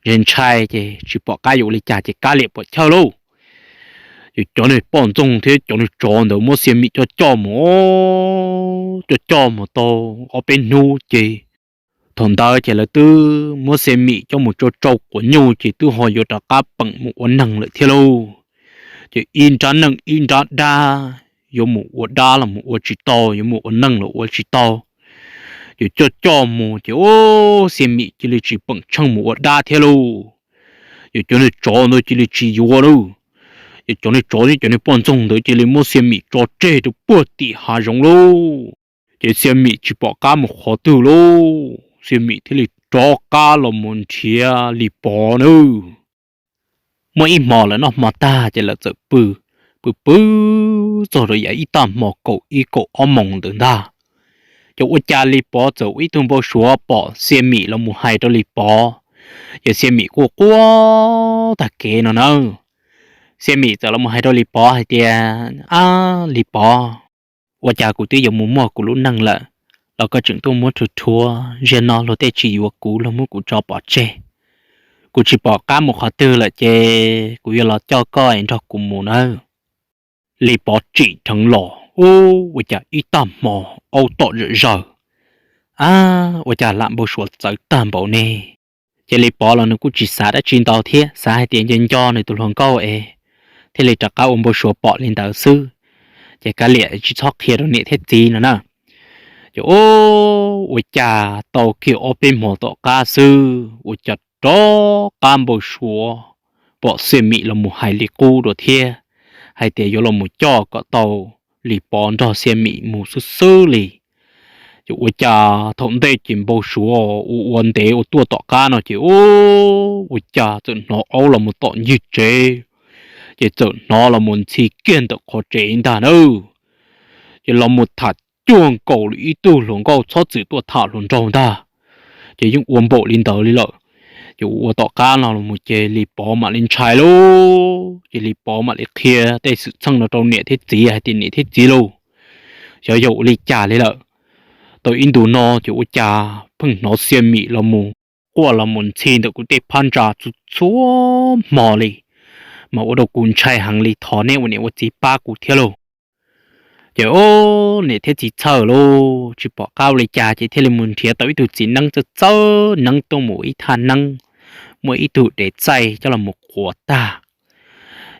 ntshai ntshai ces tsis pom qab yuav ua li cas ces kav liam puam chawj lauj. Ces cov niag poj ntxoog thiab cov niag tsov ntawd muab Xia Mim coj coj mus, coj coj mus tau ob peb hnub ces thaum ntawd ces lawv twb muab Xia Mim coj mus tsau tsau quav nyuj ces twb ho yuav rov qab peem mus ua neeg lawm thiab lauj. Ces ib nrab neej ib nrab dab, yuav mus ua dab los mus ua tsis tau, yuav mus ua neeg los ua tsis tau. Ces coj coj mus ces ub, Xia Mim cia li tsis peem tsheej mus ua dab thiab lauj. Ces cov niag tsov ntawd cia li tsis yuav lauj. Ces cov niag tsov thiab cov niag poj ntxoog ntawd cia li muab Xia Mim tso tseg rau puag tim hav zoov lauj. Ces Xia Mim tsis pom qab mus qhov twg lauj, Xia Mim thiaj li rov qab los mus nrhiav Lis Pov nawb. Muaj ib hmo lawv noj hmo tag ces lawv txawm pw, pw pw txog rau yav ib tag hmo kaum ib kaum ob moos ntawd ntag. Ces ua cas Lis Pov txawm ua ib tug npau suav pom Xia Mim los mus hais rau Lis Pov, ces Xia Mim quaj quaj tag kev no na. Xia Mim txawm los mus hais rau Lis Pov hais tias, Ab Lis Pov, ua cas kuv twb yuav mus muaj kuv lub neej lawm, los koj tseem tuaj muab rhuav rhuav, zaum no luag tej tsis yuav kuv, luag muab kuv tso pov tseg. Kuv tsis pom qab mus qhov twg lawm ces kuv yuav los coj koj es nrog kuv mus nawb. Lis Pov tsim dheev los, ub, ua cas ib tag hmo aub tom zom zaws. Ab, ua cas lam npau suav txawv tag npaum ne? Ces Lis Pov los nws kuj tsis xav dab tsi ntau thiab, xav hais tias nco nco nws tus hluas nkauj es thiaj li rov qab ua npau suav pom li ntawd xwb. Ces kav liam tsis txhob qhia rau niam thiab txiv no na. Ces ub, ua cas tau kiag ob peb hmo tom qab xwb ua cas rov qab npau suav pom Xia Mim los mus hais li qub dua thiab. hais tias yuav los mus coj kom tau Lis Pov nrog Xia Mim mus xwb xwb li. Ces ua cas thaum ntej ces npau suav ua ua ntev ua tuaj tom qab no ces ua cas txawm hnov aub los mus tom ncig tsev, ces txawm hnov los mus ntxhi kiag ntawm qhov tsev ntag na. Ces los mus tham cuag nkaus li ib tug hluas nkauj txhob txwm tuaj tham hluas nraug ntag. Ces yeej ua npaum li ntawd li lawm. Ces ua tom qab no los mus ces Lis Pov mam li ntshai lauj, ces Lis Pov mam li qhia tej xwm txheej no rau niam thiab txiv hais tias niam thiab txiv lauj, xyov yog ua li cas li lawm. Tau ib ntus no ces ua cas pheej hnov Xia Mim los mus quaj los mus ntxhi ntawm kuv tej phab ntsa txhua txhua hmo li, mas ua rau kuv ntshai heev li, thov nej ua niam ua txiv pab kuv thiab lauj. Ces o, niam thiab txiv txhawj lauj, tsis pom qab ua li cas ces thiaj li mus nrhiav tau ib tug txiv neeb txawj txawj neeb tuaj mus ib thaj neeb, muaj ib tug dev txaij coj los mus quas tag.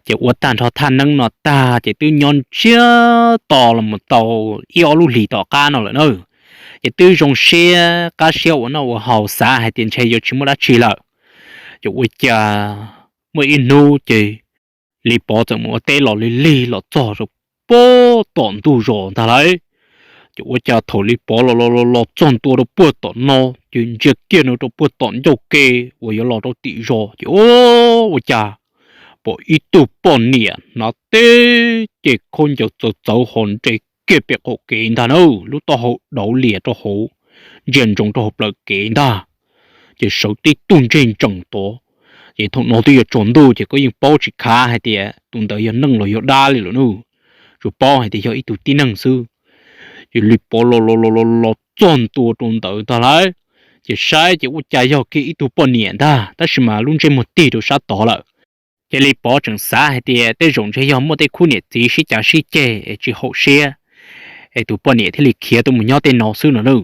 Ces ua tag nrho thaj neeb no tag ces twb nyob ntsiag to los mus tau ib ob lub hlis tom qab no lawm na. Ces twb zoo siab qab siab ua noj ua haus xav hais tias ntshe yuav tsis muaj dab tsi lawm. Ces ua cas muaj ib hnub ces Lis Pov txawm mus ua teb los lig lig los txog rau puag tom ntug zos ntag lauj. Ces ua cas thaum Lis Pov los los los los txog ntua rau puag tom no ces ntsia kiag no rau puag tom ncauj ke uas yuav los rau tim zos ces o, ua cas pom ib tug poj niam hnav teb ces khaub ncaws txawv txawv ho nres kiag pem qaum kev ntag na, lub taub hau dauv lias rau hauv, ntsia ntsoov rau hauv plawv kev ntag. Ces sawv tib tug ntsej ntsees tod. Ces thaum no twb yuav tsaus ntuj ces koj yeej paub tsis khav hais tias tus ntawd yog neeg los yog dab li lawm na, tsuas paub hais tias yog ib tug tib neeg xwb. Ces Lis Pov los los los los los txog ntua rau ntawd ntag lauj, ces saib ces ua cas yog kiag ib tug poj niam ntag tab sis mas lub ntsej muag tig rau sab tod lawm. Ces Lis Pov tseem xav hais tias tej zaum ntshe yog muaj tej khub niam txiv sib cav sib ceg es tsis haum siab, es tus poj niam thiaj li khiav tuaj mus nyob tej no xwb no na.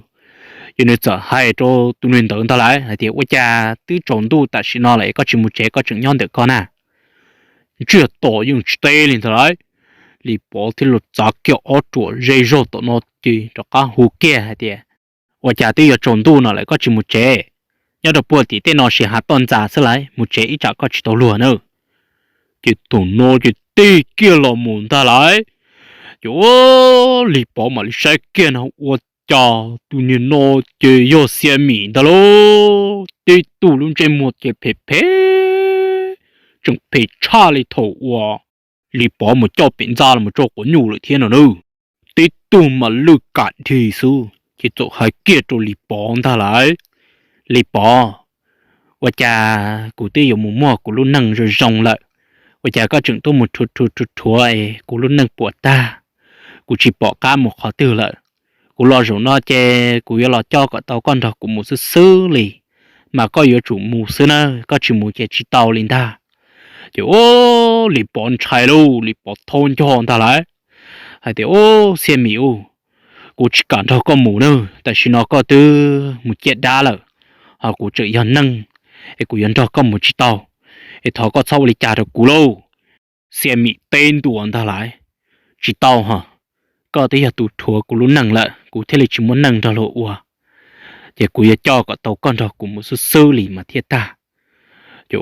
Ces nws txawm hais rau tus niag ntawd ntag lauj hais tias ua cas twb tsaus ntuj tam sim no lawm es koj tsis mus tsev koj tseem nyob ntawm ko na? Ntsiag to yeej tsis teb li ntag lauj. Lis Pov thiaj li txav kiag ob ruam ze zog tom no ces rov qab hu kiag hais tias ua cas twb yuav tsaus ntuj no lawm koj tsis mus tsev? Nyob rau puag tim tej no sis hav toj ntxas xwb lauj, mus tsev ib tsam koj tsis tau luag na. Ces thaum no ces tig kiag los mus ntag lauj. Ces Lis Pov mam li saib kiag no ua cas tus niag no ces yog Xia Mim ntag lauj. Tib tug lub ntsej muag ces phem phem, tseem phem tshaj li thaum uas Lis Pov mus coj pem ntxa los mus tso quav nyuj lawm thiab no na. Tib tug mas lwj kam dhi xwb ces txawm hais kiag rau Lis Pov ntag lauj, Lis Pov, ua cas kuv twb yuav mus muaj kuv lub neej zoo zoo lawm, ua cas koj tseem tuaj mus rhuav rhuav rhuav rhuav es kuv lub neej puas tag, kuv tsis pom qab mus qhov twg lawm. Kuv los zaum no ces kuv yuav los coj kom tau koj nrog kuv mus xwb xwb li, mas koj yuav tsum mus xwb na, koj tsis mus ces tsis tau li ntag. Ces Lis Pov ntshai lauj, Lis Pov thaub nco ntag lauj, hais tias, Ub, Xia Mim ub, kuv tsis kam nrog koj mus na, tam sim no koj twb mus ciaj dab lawm, ho kuv tseem yog neeg, es kuv yuav nrog koj mus tsis tau, es thov koj txhob ua li cas rau kuv lauj. Xia Mim teb ntua ntag lauj, Tsis tau ho, koj twb yog tus rhuav kuv lub neej lawm kuv thiaj li tsis muaj neej nrog luag ua, ces kuv yuav coj kom tau koj nrog kuv mus xwb xwb li mas thiaj tag. Ces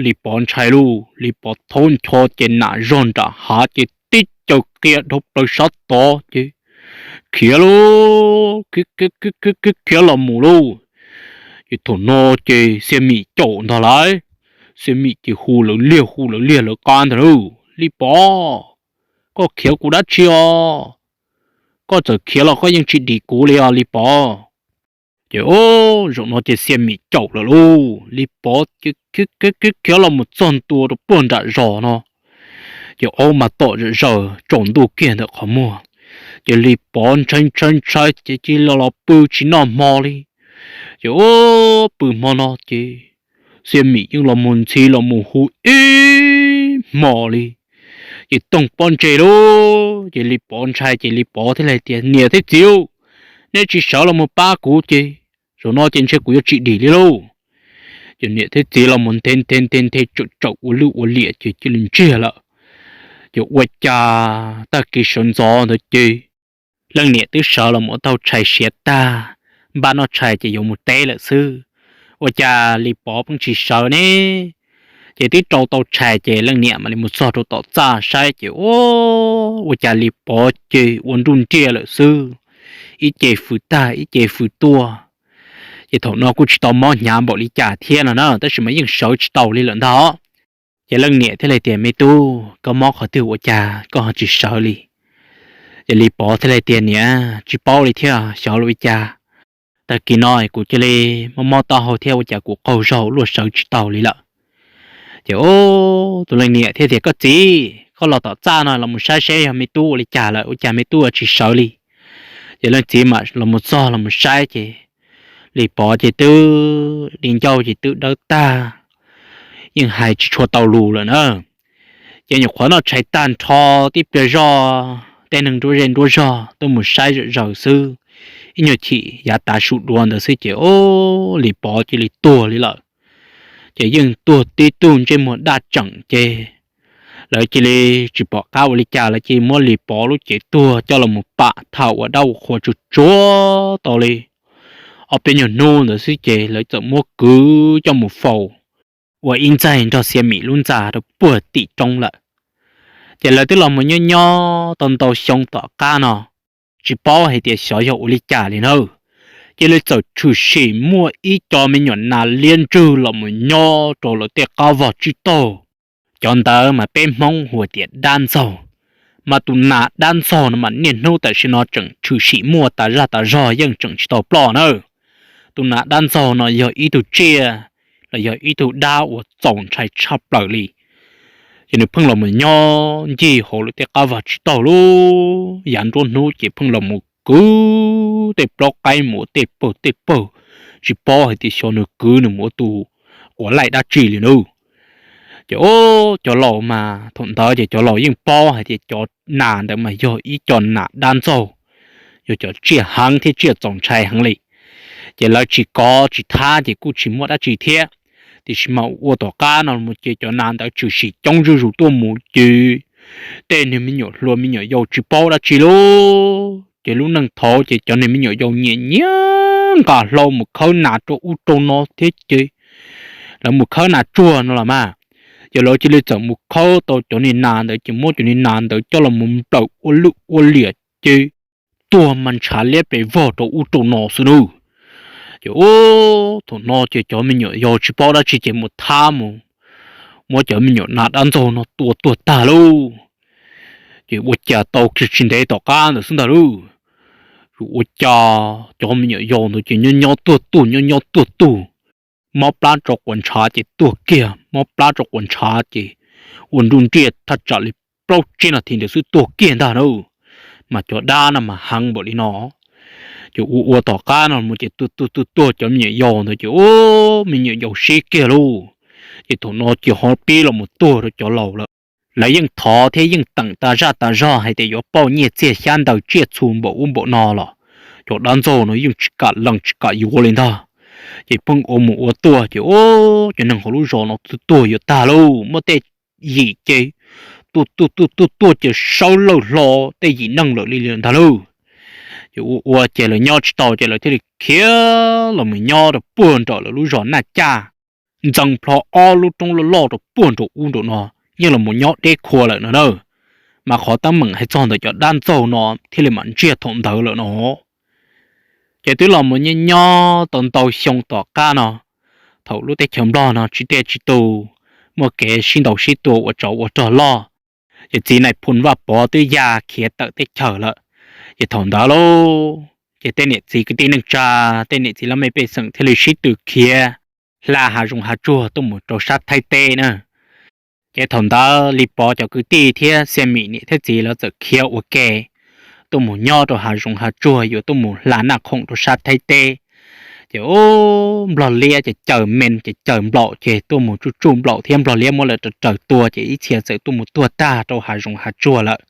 Lis Pov ntshai lauj, Lis Pov thaub ncho ces nam zog nram hav ces tib caws qia dhau plaws sab tod ces khiav lauj, khiav los mus lauj. Ces thaum no ces Xia Mim caum ntag lauj, Xia Mim ces hu lawv liag hu lawv liag lawv qab ntag lauj, Lis Pov, koj khiav kuv dab tsi os? Koj txawm khiav los koj yeej tsis dim kuv li os Lis Pov. Ces zaum no ces Xia Mim caum lawm lauj, Lis Pov khiav los mus txog ntua rau puag nram zos no, ces aub mas tom zom zaws tsaus ntuj kiag ntawm qhov muag. Ces Lis Pov ntshai ntshai ntshai ces cia li los pw tsis noj hmo li. Ces pw hmo no ces Xia Mim yeej los mus ntxhi los mus hu ib hmo li, ces toog pob ntseg lauj. Ces Lis Pov ntshai ces Lis Pov thiaj li tias, Niam thiab txiv, neb tsis sawv los mus pab kuv ces zaum no ces ntshe kuv yuav tsis dim li lauj. Ces niam thiab txiv los mus nthe nthe nthe nthe tsawm tsawm ua lwj ua liam ces cia li ntsiag lawm. Ces ua cas tag kis sawv ntxov ntawd ces leej niam twb sawv los mus ua tau tshais siav tag, npaj noj tshais ces yuav mus teb lawm xwb. Ua cas Lis Pov pheej tsis sawv ne? Ces twb rau tau tshais ces leej niam mam li mus txog rau tom txaj saib ces ua, ua cas Lis Pov ces ua nruj nriaj lawm xwb, ib ce fws tag ib ce fws tuaj. Ces thaum no kuj tsis tau mob hnyav npaum li cas thiab no na, tab sis mas yeej sawv tsis tau li lawm ntag. Ces leej niam thiaj li tias, Me tub, koj mob qhov twg ua cas koj ho tsis sawv li? Ces Lis Pov thiaj li tias, Niam, tsis paub li thiab, xyov li cas tag kis no kuv cia li mob mob taub hau thiab ua cas kuv qaug zog luaj sawv tsis tau li lawm. Ces tus leej niam thiaj tias, Koj txiv, koj los tom txaj no los mus saib seb yog me tub ua li cas lawm ua cas me tub tsis sawv li. Ces leej txiv mam los mus txog los mus saib ces Lis Pov ces twb di ncauj ces twb dawb tag, yeej hais tsis tshua tau lus lawm na. Ces nyuam qhuav noj tshais tag nrho tib pliag zog, tej neeg nruab zej nruab zog tuaj mus saib zom zaws xwb, ib nyuag chim yav tav su dua ntawd xwb ces ua, Lis Pov cia li tuag li lawm. Ces yeej tuag tib tug ntsej muag daj tseem ces lawv cia li tsis pom qab ua li cas, lawv cia li muab Lis Pov lub cev tuag coj los mus pam tham ua dab ua qhua tsuag tsuag tau li ob peb nyuag hnub ntawd xwb ces lawv txawm muab kwv coj mus faus ua ib ntxaig nrog Xia Mim lub ntxa rau puag tim roob lawm. Ces lawv twb los mus nyob nyob tau ntau xyoo tom qab no, tsis paub hais tias xyov yog ua li cas li na, cia li txawm tshwm sim muaj ib co me nyuam nas liab ntswg los mus nyob rau lawv tej qab vag tsib taug. Cov ntawd mas peb Hmoob hu tias dab ntxaug, mas tus nas dab ntxaug no mas niaj hnub tam sim no tseem tshwm sim muaj tas zaj tas zog, yeej tseem tsis tau ploj na. Tus nas dab ntxaug no yog ib tug tsiaj los yog ib tug dab uas txaus ntshai tshaj plaws li. Ces nws pheej los mus nyob ncig hauv lawv tej qab vag tsib taug lub yav nruab hnub ces pheej los mus kwv tej plaub qaib mus ua tej pawg tej pawg, tsis paub hais tias xyov nws kwv nws mus ua tus quav laij dab tsi li na. Ces ua cov laus mas thaum ntawd ces cov laus yeej paub hais tias cov nas ntawd mas yog ib co nas dab ntxaug, yog cov tsiaj heev thiab tsiaj txaus ntshai heev li. Ces lawv tsis kov tsis thab ces kuj tsis muaj dab tsi thiab. Tiam sis mas ua tom qab no mus ces cov nas ntawd tshwm sim coob zuj zus tuaj mus ces tej niag me nyuam hluas me nyuam yaus tsis paub dab tsi lauj. Ces lub neej thaud ces cov niag me nyuam yaus nyiam nyiam nqa hlau mus khawb nas rau ub rau no thiab ces lawv mus khawb nas tsuag no los mas, ces lawv cia li txawm mus khawb tau cov niag nas ntawd ces muab cov niag nas ntawd coj los mus nplawm ua lwj ua liam ces tuag mas ntshav liab pes vog rau ub rau no xwb nawb. Ces ua thaum no ces cov me nyuam yaus tsis paub dab tsi ces mus thab mus muab cov me nyuam nas dab ntxaug no tua tuag tag lauj. Ces ua cas tau kiag tsis ntev tom qab ntawd xwb ntag lauj, ua cas cov me nyuam yaus ntawd ces nyob nyob tuag tuag nyob nyob tuag tuag, mob plab tsau quas ntshav ces tuag kiag, mob plab tsau quas ntshav ces ua nruj nriaj thaj tsam li plaub tsib nas this ntawd xwb tuag kiag ntag na. Mas cov dab no mas heev npaum li no. Ces ua ua tom qab no mus ces tuag tuag tuag tuag cov me nyuam yaus ntawd ces ua me nyuam yaus sib kiag lauj. Ces thaum no ces ho pib los mus tuag rau cov laus lawm. Lawv yeej thov thiab yeej teem tas zaj tas zog hais tias yuav pauj nyiaj txiag xyab ntawv tsiaj txhu npaum ub npaum no los cov dab ntxaug no yeej tsis kam lees tsis kam yuav li ntag. Ces pheej ua mus ua tuaj ces ua cov neeg hauv lub zos no tuag tuag yuav tag lauj, muaj tej yim ces tuag tuag tuag tuag tuag ces sawv lawj hlo tej yim neeg lawm li ntag lauj. Ces ua ua ces lawv nyob tsis tau ces lawv thiaj li khiav los mus nyob rau puag nram lawv lub zos Naj Caj, ntxeev plho ob lub roob loj loj rau puag nraum ub nraum no, yeej los mus nyob deb khua lawm no na. Mas qhov teeb meem hais txog ntawm cov dab ntxaug no thiaj li mam ntsiag thaum ntawd lawm no. Ces twb los mus nyob nyob tau ntau xyoo tom qab no, thaum lub teb chaws Nplog no tsis tiaj tsis tus, muaj kev sib ntaus sib tua ua tsov ua rog loj, ces txiv nais phoo Vaj Pov twb ya khiav tawm teb chaws lawm. Ces thaum ntawd lauj, ces tej niam txiv kwv tij neej tsa, tej niam txiv laj mej pej xeem thiaj li sib tw khiav hla hav zoov hav tsuag tuaj mus rau sab Thaib teb na. Ces thaum ntawd Lis Pov cov kwv tij thiab Xia Mim niam thiab txiv lawv txawm khiav ua ke tuaj mus nyob rau hav zoov hav tsuag yuav tuaj mus hla Naj Khoom rau sab Thaib teb. Ces ub, Nplog liab ces caws me ces caws nplaum ces tuaj mus tsuj tsuj nplaum thiab Nplog liab muab lawv raws raws tua ces ib txhia txawm tuaj mus tuag tag rau hav zoov hav tsuag lawm.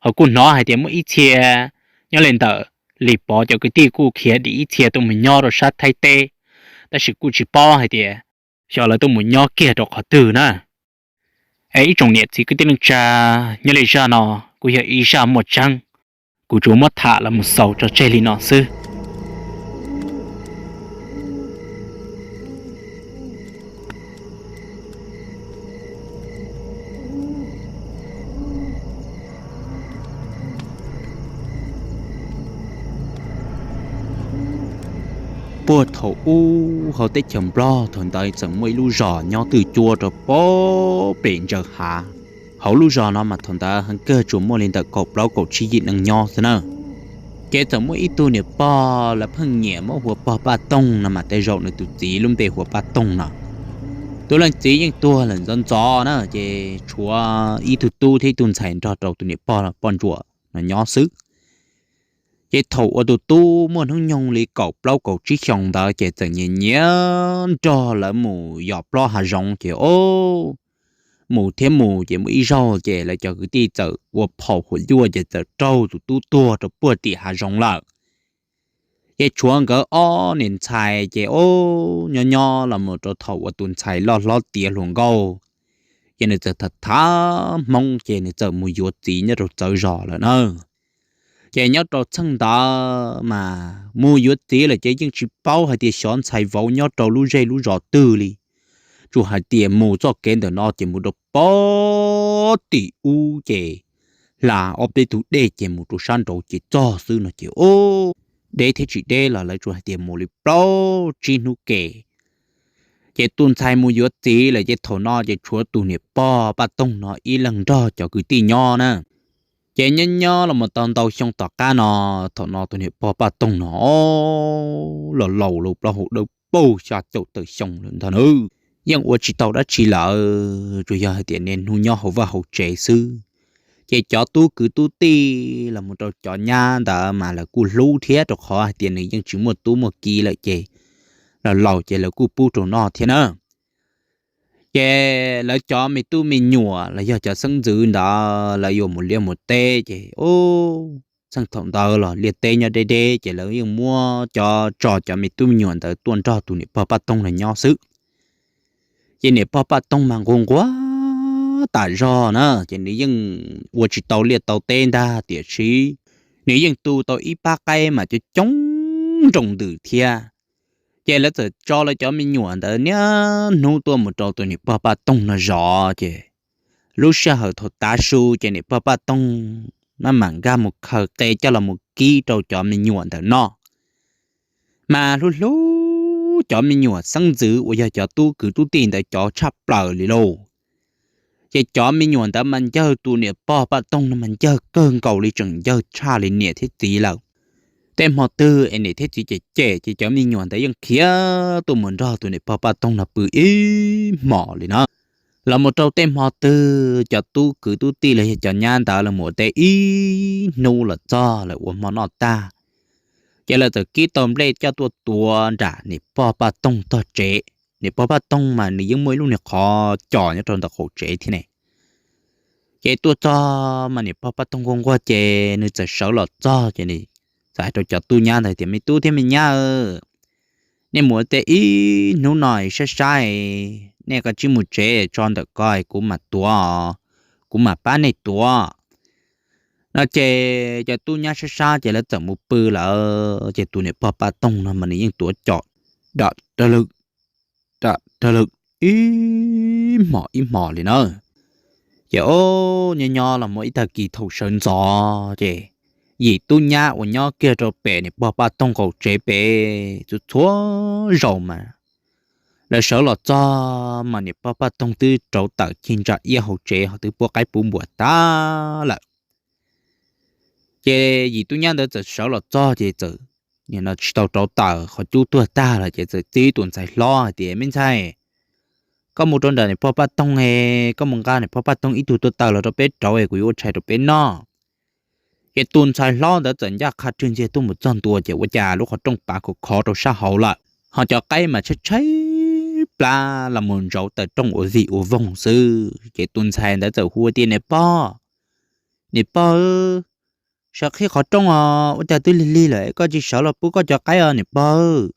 Ho kuj hnov hais tias muaj ib txhia nyob li ntawm Lis Pov cov kwv tij kuj khiav dim ib txhia tuaj mus nyob rau sab Thaib teb, tab sis kuj tsis paub hais tias xyov lawv tuaj mus nyob kiag rau qhov twg na. Es ib tsoom niam txiv kwv tij neej tsa, nyob li zaj no kuj yog ib zaj muaj tseeb, kuv tsuas muab tham los mus xaus tso tseg li no xwb. Puag thaum ub hauv teb chaws Nplog thaum ntawd txawm muaj ib lub zos nyob twj cuab rau pem ntsaws hav. Hauv lub zos no mas thaum ntawd heev kawg tsuas muaj li ntawm kaum plaub kaum tsib yim neeg nyob xwb na. Ces txawm muaj ib tug niam pog lawv pheej nyiam muab hu ua pog Paj Toog no mas tej zaum nws tus txiv lub npe hu ua Paj Toog no. Tus leej txiv yeej tuag lawm ntxov ntxov na, ces tshuav ib tug tub thiab ib tug ntxhais nrog rau tus niam pog poj ntsuam no nyob xwb. Ces thaum uas tus tub muaj hnub nyoog li kaum plaub kaum tsib xyoos ntawd ces txawm nyiam nyiam nrog lawv mus yos plob hav zoov ces o, mus thiab mus ces muaj ib zaug ces lawv cov kwv tij txawm ua phaum huam yuaj ces txawm raug tus tub tuag rau puag tim hav zoov lawm. Ces tshuav nkawd ob niam ntxhais ces o, nyob nyob los mus rau thaum uas tus ntxhais loj hlob tiav hluas nkauj, ces nws txawm tham tham hmoob ces nws txawm mus yuav txiv nyob rau txawv zos lawm na. Ces nyob rau txheej ntawd mas mus yuav txiv lawm ces yeej tsis paub hais tias xyov ntxhais vauv nyob rau lub zej lub zos twg li. Tsuas hais tias mus txoj kev ntawm no ces mus rau pem tim ub ces hla ob peb tug dej ces mus rau sab nraud ces txog xwb no ces o, deb thiab tsis deb los lawv tsuas hais tias mus li plaub tsib hnub ke. Ces tus ntxhais mus yuav txiv lawm ces thaum no ces tshuav tus niam pog Paj Toog no ib leeg nrog cov kwv tij nyob na. Ces nyob nyob los mus tau ntau xyoo tom qab no, thaum no tus niam pog Paj Toog no o, los laus lawm, plaub hau dawb paug xya caum tawm xyoo lawm ntag na. Yeej ua tsis tau dab tsi lawm, tsuas yog hais tias niaj hnub nyob hauv vaj hauv tsev xwb. Ces cov tub kwv tub tij los mus rau cov nyab ntawd mas lawv kuj hlub thiab, rau qhov hais tias nws yeej tsis muaj tub muaj ki lawm ces los laus ces lawv kuj pub rau noj thiab na. Ces lawv cov me tub me nyuam los yog cov xeeb ntxwv ntawd lawv yuav mus liaj mus teb ces o, txheej thaum ntawd los liaj teb nyob deb deb ces lawv yeej muab cov tso cov me tub me nyuam ntawd tuaj nrog tus niam pog Paj Toog no nyob xwb. Ces niam pog Paj Toog mas nquag nquag tas zog na, ces nws yeej ua tsis tau liaj tau teb ntag, tiam sis nws yeej tu tau ib pab qaib mas coob coob nroo ntws thiab. Ces lawv txawm tso lawv cov me nyuam ntawd niaj hnub tuaj mus rau tus niam pog Paj Toog no zov ces lub sij hawm thaum tav su ces niam pog Paj Toog maj mam nkag mus khaws qe coj los mus kib rau cov me nyuam ntawd noj. Mas hlub hlub cov me nyuam xeeb ntxwv uas yog cov tub kwv tub tij ntawd cov tshaj plaws li lauj. Ces cov me nyuam ntawd mas ncawg tus niam pog Paj Toog no mas ncawg kawg nkaus li, tseem ncawg tshaj li niam thiab txiv lawm. Tej hmo twg es niam thiab txiv cem cem ces cov me nyuam ntawd yeej khiav tuaj mus nrog tus niam pog Paj Toog no pw ib hmos li na. Los mus rau tej hmo twg cov tub kwv tub tij los yog cov nyab ntawd los mus ua teb ib hnub los txog lawm ua hmo noj tag, ces lawv txawm kib tau nplej coj tuaj tuav nram niam pog Paj Toog tog tsev. Niam pog Paj Toog mas nws yeej muaj ib lub niag qhov cos nyob rau ntawm qaum tsev thiab ne. Ces tuaj txog mas niam pog Paj Toog nquag nquag ces nws txawm sawv los txog ces nws txawm hais rau cov tub nyab ntawd tias, Me tub thiab me nyab, nej mus ua teb ib hnub no saib saib, nej kav tsij mus tsev tso ntawm ko kuv mam tuav, kuv mam pab nej tuav. No ces cov tub nyab sab sab ces lawv txawm mus pw lawm, ces tus niam pog Paj Toog no mas nws yeej tuav cos dam dam lwm, dam dam lwm ib hmos ib hmos li na. Ces o, nyob nyob los mus ib tag kis thaum sawv ntxov ces yim tub nyab uas nyob kiag rau pem niam pog Paj Toog qaum tsev pem txhua txhua zaus mas lawv sawv los txog mas niam pog Paj Toog twb rauv taws cig ntsa iab hauv tsev ho twb puab qaib puab npua tag lawm. Ces yim tub nyab ntawd txawm sawv los txog ces txawm, nim no tsis tau rauv taws, qhov cub tuag tag lawm ces txawm txib tus ntxhais hlob hais tias, Me ntxhais, koj mus rau nram niam pog Paj Toog es koj mus nqa niam pog Paj Toog ib tug tuaj taws los rau peb rauv es kuv yuav ua tshais rau peb noj. Ces tus ntxhais hlob ntawd txawm ncaj qha rwg ntxiag tuaj mus txog ntua ces ua cas lub qhov rooj pav khov khov rau sab hauv lawm, ho cov qaib mas tshaib tshaib plab los mus ntsauv taws rooj ua vij ua voog xwb. Ces tus ntxhais ntawd txawm hu tias, Niam pog, niam pog, sawv qhib qhov rooj os, ua cas twb lig lig lawm koj tsis sawv los pub koj cov qaib os niam pog.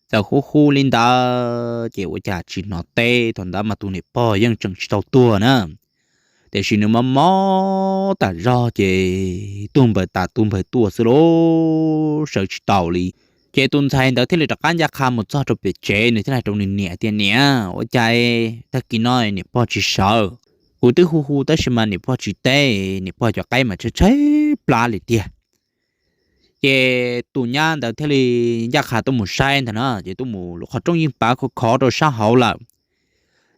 Txawm hu hu li ntawd ces ua cas tsis hnov teb. Thaum ntawd mas tus niam pog yeej tseem tsis tau tuag na, tiam sis nws mob mob tas zog ces tuag npawg tas tuag npawg tuaj xwb lauj, sawv tsis tau li. Ces tus ntxhais ntawd thiaj li rov qab ncaj qha mus txog rau pem tsev, nws thiaj hais rau nws niam tias, Niam, ua cas tag kis no niam pog tsis sawv? Kuv twb hu hu tab sis mas niam pog tsis teb, niam pog cov qaib mas tshaib tshaib plab li tiag. Ces tus nyab ntawd thiaj li ncaj qha tuaj mus saib ntag na, ces tuaj mus lub qhov rooj yeej pav khov khov rau sab hauv lawm.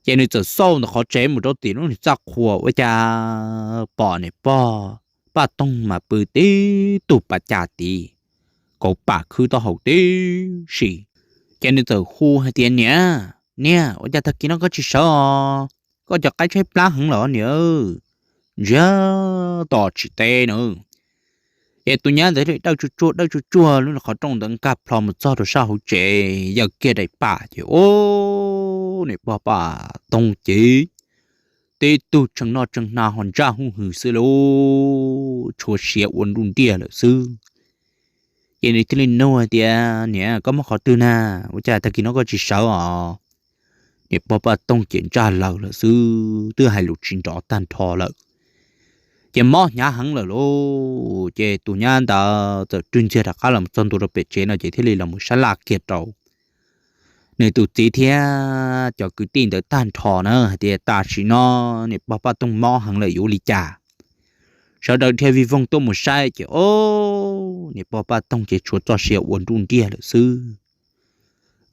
Ces nws txawm xauj ntawm qhov tsev mus rau tim lub niag txaj qhua ua cas pom niam pog Paj Toog mas pw tib tug pas cas tid, kauv pam khwb taub hau tib si. Ces nws txawm hu hais tias, Niam, niam, ua cas tag kis no koj tsis sawv os? Koj cov qaib tshaib plab heev lawm niam, ntsiag to tsis teb na. Ces tus nyab ntawd dawj tsuag tsuag dawj tsuag tsuag lub qhov rooj ntawd nkag plho mus txog rau sab hauv tsev, yawm kiag daim pam ces ub, niam pog Paj Toog ces tib tug tseem noj tseem hnav ho ntsaj huj hwm xwb lauj, tshuav siav ua nruj nriaj lawm xwb. Ces nws thiaj li nug hais tias, Niam, koj muaj qhov twg na? Ua cas tag kis no koj tsis sawv os? Niam pog Paj Toog ces ntsaj lawg lawm xwb, twb hais lus tsis nrov tag nrho lawm. Ces mob hnyav heev lawm lauj, ces tus nyab ntawd txawm rwg ntxiag rov qab los txog ntua rau pem tsev no ces thiaj li los mus sab laj kiag rau nws tus txiv thiab cov kwv tij ntawd tag nrho na hais tias, Tam sim no niam pog Paj Toog mob heev lawm yuav ua li cas? Sawv daws dhia vij voog tuaj mus saib ces ub, niam pog Paj Toog ces tshuav txoj sia ua nruj nriaj lawm xwb.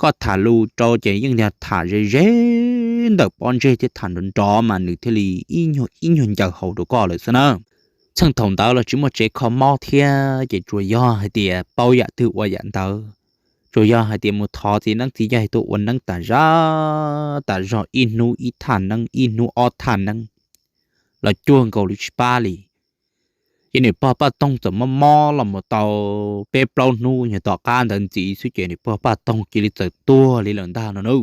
Koj tham lus rau ces yeej tham ze ze ntawm pob ntseg thiab tham nrov nrov mas nws thiaj li ib nyuag ib nyuag ncaws hau rau koj lawm xwb na. Txheej thaum ntawd los tsis muaj tsev kho mob thiab ces tsuas yog hais tias paub yam twg ua yam ntawd, tsuas yog hais tias mus thov txiv neeb txiv yaig tuaj ua neeb tas zog tas zog, ib hnub ib thaj neeb, ib hnub ob thaj neeb, los cuag nkaus li tsis pab li. Ces niam pog Paj Toog txawm mob mob los mus tau peb plaub hnub nyuag tom qab ntawd ntxiv xwb ces niam pog Paj Toog cia li txawm tuag li lawm ntag no na.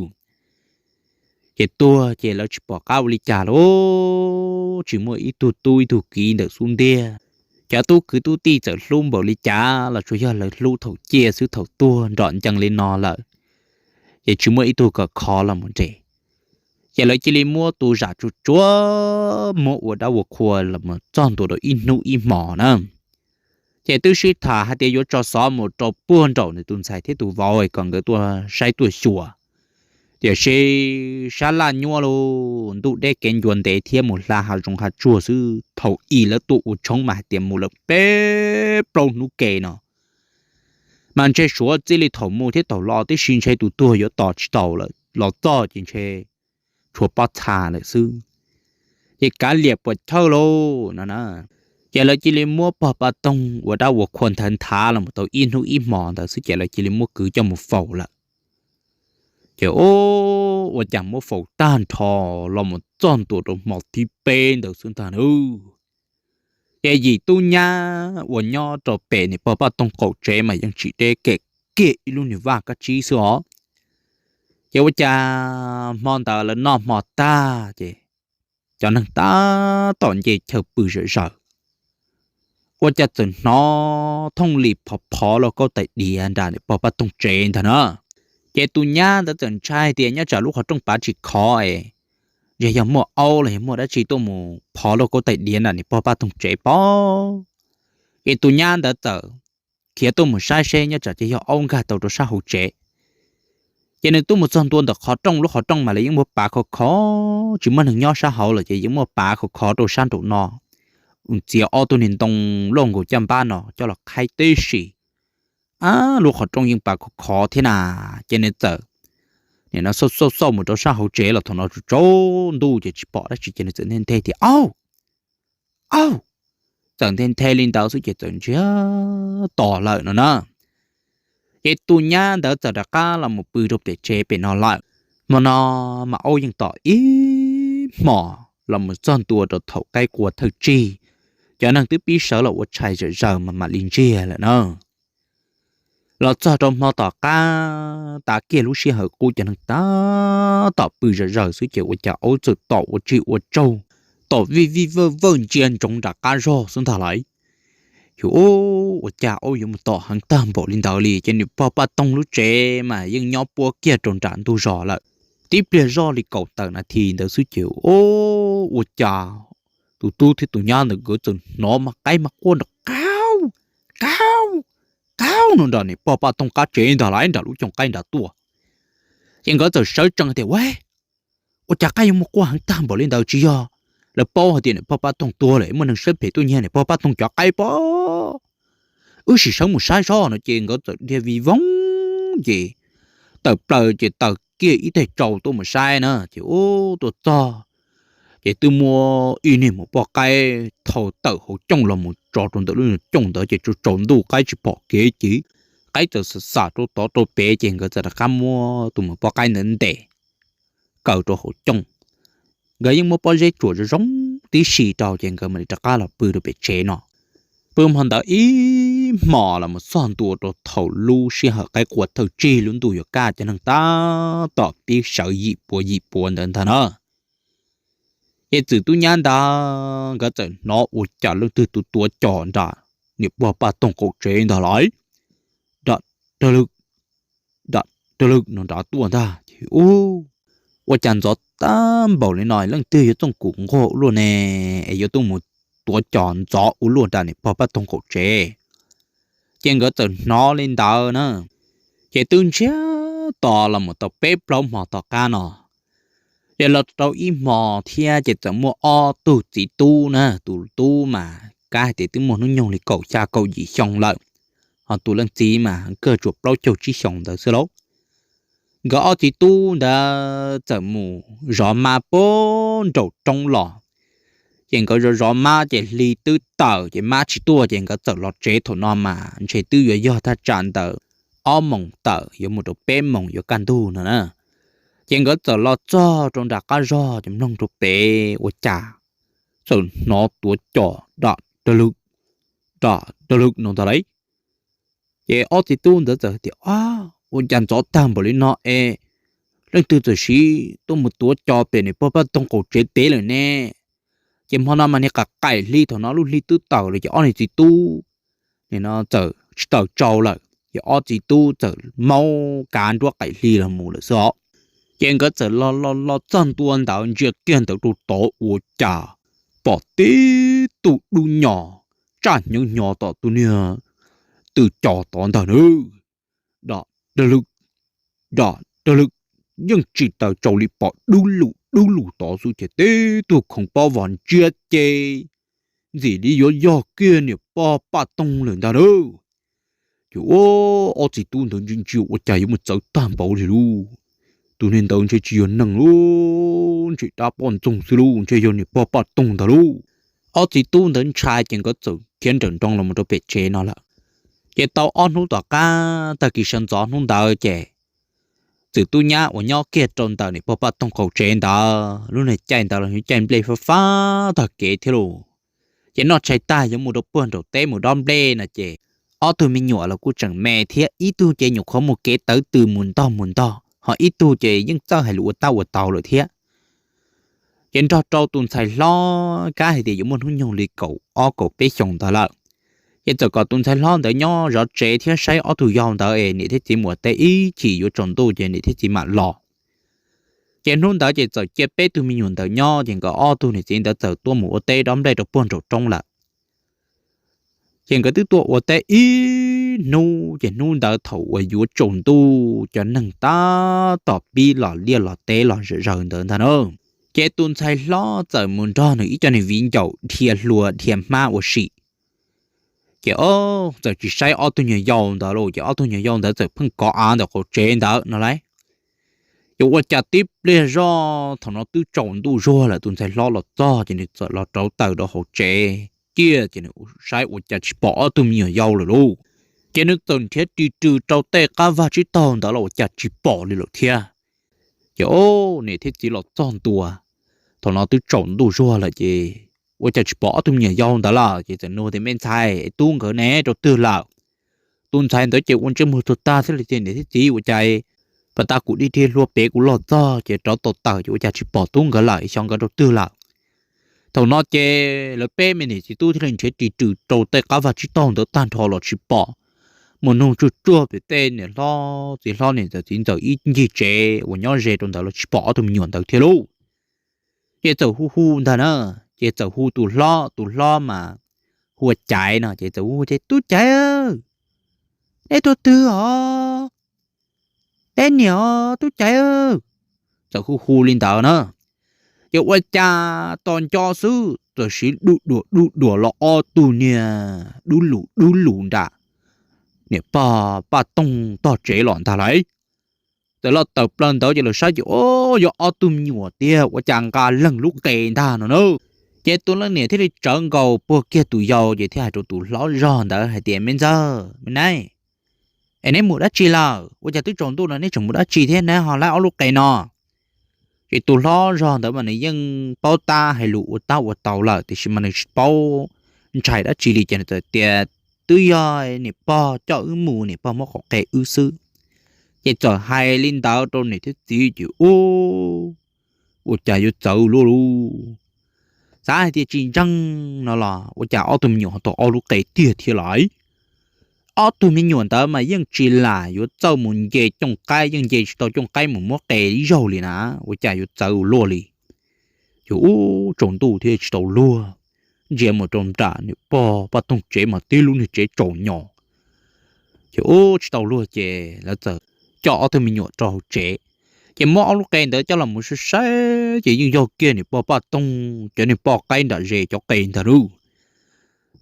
Ces tuag ces lawv tsis pom qab ua li cas lauj, tsis muaj ib tug tub ib tug kiv ntawm xub ntiag. Cov tub kwv tub tij txawm hlub npaum li cas los tsuas yog lawv hlub thaum ciaj xwb, thaum tuag nrom ncees li no lawm ces tsis muaj ib tug kom khov los mus nres. Ces lawv cia li muab tus zam tsuag tsuag muab ua dab ua qhua los mus txog ntua rau ib hnub ib hmos na. Ces twb sib tham hais tias yuav tso xov mus rau puag nraum nws tus ntxhais thiab tus vauv kom nkawd tuaj saib tuaj xyuas. Tiam sis sab laj nyuaj lauj, ntuj deb kev ncua ntev thiab mus hla hav zoov hav tsuag xwb, thaum ub lawv tuaj ua tshoob mas hais tias mus lawm peb plaub hnub ke no mas ntshe suav txij li thaum mus thiab thaum los tib si ntshe tus tuag yuav tos tsis taus lawm, los txog ces ntshe tshuav pob txha lawm xwb. Ces kav liam puas chawj lauj no na. Ces lawv cia li muab pog Paj Toog ua dab ua qhua ntawd nthav los mus tau ib hnub ib hmos ntawd xwb ces lawv cia li muab kwv coj mus faus lawm. Ces ua cas muab faus tag nrho los mus txog ntua rau hmo thib peb ntawd xwb ntag na. Ces yim tub nyab uas nyob rau pem niam pog Paj Toog qaum tsev mas yeej tsis deb, kem kiag ib lub niag vaj kab tsib xwb os. Ces ua cas hmo ntawd lawv noj hmo tag ces cov neeg tab tom nce chaw pw zom zaws, ua cas txawm hnov thooj li phov phov lauj kaub tais diav nram niam pog Paj Toog tsev ntag na. Ces tus nyab ntawd txawm ntshai tias nyob tsam lub qhov rooj pav tsis khov es yog muaj aub los yog muaj dab tsi tuaj mus phov lauj kaub tais diav nram niam pog Paj Toog tsev pob. Ces tus nyab ntawd txawm khiav tuaj mus saib seb nyob tsam ces yog aub nkag tau rau sab hauv tsev. Ces nws tuaj mus txog ntua ntawm qhov rooj, lub qhov rooj mas lawv yeej muab pav khov khov, tsis muaj neeg nyob sab hauv lawm ces yeej muab pav khov khov rau sab nraum no, txiav ob tug niag ntoo loj nkaus caj npab no coj los qhaib tib si. Ab, lub qhov rooj yeej pav khov khov thiab na. Ces nws txawm nim no xauj xauj xauj mus rau sab hauv tsev los thaum no tsaus ntuj ces tsis pom dab tsi ces nws txawm nthe nthe tias, Auj! Auj! Txawm nthe nthe li ntawd xwb ces txawm ntsiag to lawm no na. Ces tus nyab ntawd txawm rov qab los mus pw rau pem tsev pem no lawm. Hmo no mas aub yeej tom ib hmos los mus txog ntua rau thaum qaib qua thawj tsig, cov neeg twb pib sawv los ua tshais zom zaws mas mam li ntsiag lawm na. Los txog rau hmo tom qab tav kiag lub sij hawm qub cov neeg tab tom pw zom zaws xwb ces ua cas aub txawm tom ua tsig ua tsaug, tom vij vij vawj vawj ntsia ntsoov nram qab zog xwb ntag lauj. Yus, ua cas aub yuav mus tom heev tag npaum li ntawd li? Ces niam pog Paj Toog lub tsev mas yeej nyob puab kiag rau nram ntug zos lawm. Tib pliag zoj li kaum tawm nas this ntawd xwb ces ua cas tus tub thiab tus nyab ntawd nkawd txawm hnov mas qaib mas quaj nrov qab qab qab no nram niam pog Paj Toog qab tsev ntag lauj, nram lub cooj qaib nrad tuaj. Ces nkawd txawm sawv tsees tias, Ua, ua cas qaib yuav muaj quaj heev tag npaum li ntawd? Tsis yog lawv paub hais tias niam pog Paj Toog tuag lawm, muaj neeg siab phem tuaj nyiag niam pog Paj Toog cov qaib pob? Wb sim sawv mus saib seb no ces nkawd txawm dhia vij voog ces tawm plaws ces tawm kiag ib teg tsau tuaj mus saib na ces ub tuaj txog ces twb muaj ib niag maum poj qaib thau tawm hauv cooj los mus tso rau ntawm lub cooj ntawd ces tsaus ntuj qaib tsis pom kev ces qaib txawm xam xam rau tod rau pem ces nkawd txawm rov qab muab tus maum poj qaib ntawd ntes kaw rau hauv cooj. Nkawd yeej muab pob zeb tsuam zoo zoo tib si rau ces nkawd mam li rov qab los pw rau pem tsev no. Pw hmo ntawd ib hmos los mus txog ntua rau thaum lub sij hawm qaib qua thawj tsig lub ntuj yuav kaj cov neeg tab tom pib sawv yim puav yim puav ntawd ntag na. Ces txwm tub nyab ntawd nkawd txawm hnov ua cas leej twg tuav tuav cos nram niam pog Paj Toog qaum tsev ntag lauj. Dam, dam lwg, dam lwg no nrad tuaj ntag ces ub, ua cas ntxov tag npaum li no leej twg yuav txooj kum nquag ua luaj ne, es yuav tuaj mus tuav cos ntxov ua luaj nram niam pog Paj Toog qaum tsev. Ces nkawd txawm hnov li ntawd na, ces twb ntsiag to los mus tau peb plaub hmo tom qab no. Ces los rau ib hmo thiab ces txawm muaj ob tug txiv tub na, tus tub mas kav hais tias twb muaj hnub nyoog li kaum xya kaum yim xyoo lawm, ho tus leej txiv mas kawg tsuas plaub caug tsib xyoos ntawd xwb lauj. Nkawd ob txiv tub ntawd txawm mus zov mab puag nraum roob los. Ces nkawd zov zov mab ces hli twb tawm ces mab tsis tuaj ces nkawd txawm los tsev thaum no mas ntshe twb yuav yog thaj tsam ntawm ob moos tawm yuav mus rau peb moos yuav kaj ntug no na. Ces nkawd txawm los txog rau nram qab zog ces mloog rau pem ua cas txawm hnov tuav cos dam dam lwg, dam dam lwg no ntag lauj. Ces ob txiv tub ntawd txawm tias, Ua cas ntxov tag npaum li no es leej twg txawm siv tuaj mus tuav cos pem niam pog Paj Toog qaum tsev pem lawm ne? Ces hmo no mas niag qaim hli thaum no lub hli twb tawm lawm ces ob niag txiv tub txawm tsis tawm tsau lawm ces ob txiv tub txawm maub kav nruab qaim hli los mus lawm xwb os. Ces nkawd txawm los los los txog ntua ntawd ntsia kiag ntawd rau tod ua cas pom tib tug dub nyos tsaj hnyov hnyov tom tus niag tw cos tod ntag na. Dam dam lwg, dam dam lwg, yeej tsis tawm tsau li pom dub lug dub lug tod xwb ces tib tug khoov pob vog ntsia ces ntxim li yuav yog kiag niam pog Paj Toog lawm ntag na. Ces ua ob txiv tub ntawd ntsia ntsia ua cas yuav mus txawv tag npaum li lauj. Tus niag ntawd ntshe tsis yog neeg lauj, ntshe dab poj ntxoog xwb lauj, ntshe yog niam pog Paj Toog ntag lauj. Ob txiv tub ntawd ntshai ces nkawd txawm khiav nrawm nroos los mus rau pem tsev no lawm. Ces tau ob hnub tom qab tag kis sawv ntxov hnub ntawd ces txwm tub nyab uas nyob kiag rau ntawm niam pog Paj Toog qaum tsev ntawd, lub niag caij ntawd los yog caij nplej fab fab tag kev thiab lauj. Ces noj tshais tag yuav mus rau puag nraum teb mus dob nplej no ces ob tug me nyuam los kuj tseem me thiab, ib tug ces nyuam qhuav mus kev tawv tws mus ntog mus ntog, ho ib tug ces yeej txawj hais lus ua tab ua tau lawm thiab. Ces nrog rau tus ntxhais hlob kab hais tias yuav muaj hnub nyoog li kaum ob kaum peb xyoos ntawd lawm. Ces txawm kom tus ntxhais hlob ntawd nyob zov tsev thiab saib ob tug yau ntawd es niam thiab txiv mus ua teb ib chim yuav tsaus ntuj ces niam thiab txiv mam los. Ces hnub ntawd ces txawm cia peb tug me nyuam ntawd nyob ces nkawd ob tug niam txiv ntawd txawm tuaj mus ua teb dob nplej rau puag nraum roob lawm. Ces nkawd twb tuaj ua teb ib hnub ces hnub ntawd thaum uas yuav tsaus ntuj cov neeg tab tom pib los liaj los teb los zom zaws ntawd ntag na. Ces tus ntxhais hlob txawm mus nrog nws ib co niag viv ncaus dhia hlua dhia hmab ua si. Ces o, txawm tsis saib ob tug nyuag yau ntawd lauj, ces ob tug nyuag yau ntawd txawm pheej kov av ntawm qaum tsev ntawd no lauj. Ces ua cas tib pliag zoj thaum no twb tsaus ntuj zuag lawm tus ntxhais hlob los txog ces nws txawm los rauv taws rau hauv tsev ciaj ces nws saib ua cas tsis pom ob tug me nyuam yau lawm lauj. Ces nws txawm nrhiav ris rws rau tej qab vag tsib taug ntawd los ua cas tsis pom li lawm thiab. Ces o, niam thiab txiv los txog ntua, thaum no twb tsaus ntuj zuag lawm ces ua cas tsis pom ob tug me nyuam yau ntawd lawm ces txawm nug tias, Me ntxhais, tub nkawd ne rau twg lawm? Tus ntxhais ntawd ces ua ntsej muag tuag tag thiab li tias, Niam thiab txiv, ua cas pas tas kuv dhia dhia hlua pem kuv los txog ces rauv tau taws ces ua cas tsis pom tub nkawd lawm, xyov nkawd rau twg lawm. Thaum no ces lawv peb me niam txiv tub thiaj li nrhiav ris rws rau tej qab vag tsib taug ntawd tag nrho los tsis pom. Mus nug tsuag tsuag pem tej niam hlob txiv hlob niam ntxawm txiv ntxawm ib ncig tsev uas nyob ze rau ntawd los tsis pom ob tug me nyuam ntawd thiab lauj. Ces txawm hu hu ntag na, ces txawm hu tus hlob, tus hlob mas hu ua Caiv no ces txawm hu hu tias, Tub Caiv, neb rau twg os? Peb niam os tub Caiv. Txawm hu hu li ntawd na, ces ua cas tos nco xwb txawm siv dub duam dub duam los ob tug niag dub lus dub lus nram niam pog Paj Toog tog tsev los ntag lauj. Txawm los tawm plaws ntawd ces lawv saib ces, o, yog ob tug me nyuam tiag, ua cas nqa leeg lub qe ntag no na. Ces tus leej niam thiaj li tsawv nkaus puag kiag tus yau ces thiaj hais rau tus hlob zog ntawd hais tias, me ntxawg, me nab, es neb mus dab tsi lawm? Ua cas twb tsaus ntuj no neb tseem mus dab tsi thiab neb ho laib ob lub qe no? Ces tus hlob zog ntawd mas nws yeej paub tab hais lus ua tab ua tau lawm tiam sis mas nws tsis paub ntshai dab tsi li ces nws txawm tias, twb yog niam pog coj wb mus, niam pog muab qhov qe wb xwb. Ces txawm hais li ntawd rau niam thiab txiv ces, u, ua cas yuav txawv luaj li. Xav hais tias tsis ntseeg no los ua cas ob tug me nyuam ho tau ob lub qe tiag thiab lauj. Ob tug me nyuam ntawd mas yeej tsis lam yuav txawj mus nce cooj qaib, yeej nce tsis tau cooj qaib mus muab qe ib zaug li na, ua cas yuav txawv ua luaj li. Ces ub, tsaus ntuj thiab tsis tau luag, ntsia mus rau nram niam pog Paj Toog tsev mas tib lub niag tsev tsaus nyos. Ces ub, tsis tau luag ces lawv txawm coj ob tug me nyuam rau hauv tsev. Ces muab ob lub qe ntawd coj los mus saib saib ces yeej yog kiag niam pog Paj Toog cov niag poj qaib nram ze cov qe ntag lauj.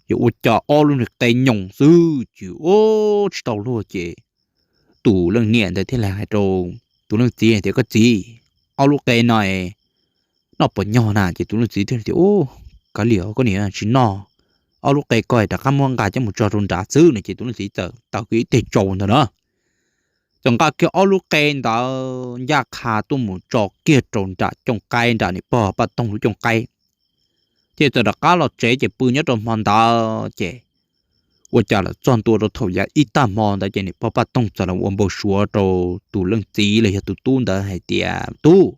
Ces ua cas ob lub niag qe nyoos xwb ces ub, tsis tau luag ces tus leej niam ntawd thiaj li hais rau tus leej txiv tias, koj txiv, ob lub qe no noj puas nyog na? Ces tus leej txiv thiaj tias, u, kav liam, koj niam tsis noj, ob lub qe ko rov qab muab nqa coj mus tso rau nrad xwb no. Ces tus leej txiv txawm taws kiag ib teg tsau ntawd na, txawm nqa kiag ob lub qe ntawd ncaj qha tuaj mus tso kiag rau nram cooj qaib, nram niam pog Paj Toog lub cooj qaib. Ces txawm rov qab los tsev ces pw nyob rau hmo ntawd ces ua cas los txog ntua rau thaum yav ib tag hmo ntawd ces niam pog Paj Toog txawm los ua npau suav rau tus leej txiv los yog tus tub ntawd hais tias, tub,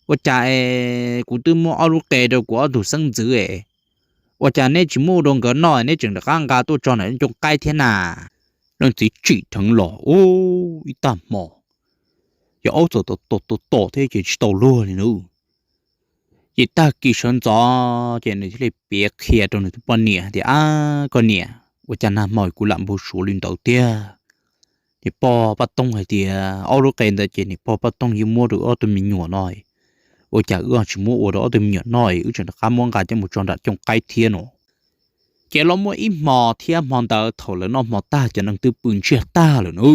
ua cas es kuv twb muab ob lub qe rau kuv ob tug xeeb ntxwv es, ua cas neb tsis muab ua rau nkawd noj, neb tseem rov qab nqa tuaj tso nram cooj qaib thiab na? Leej txiv tsim dheev los ua ib tag hmo, yog aub txawm tom tom tom thiab ces tsis tau luag li na. Ces tag kis sawv ntxov ces nws thiaj li piav qhia rau nws tus poj niam tias, ab, koj niam, ua cas nag hmo kuv lam npau suav li ntawd tiag. Niam pog Paj Toog hais tias ob lub qe ntawd ces niam pog Paj Toog yeej muab rau ob tug me nyuam no, ua cas wb tsis muab ua rau ob tug me nyuam noj, wb tseem rov qab muab nqa coj mus tso nram cooj qaib thiab no. Ces los muaj ib hmo thiab, hmo ntawd thaum lawv noj hmo tag cov neeg twb pw ntsiag tag lawm na.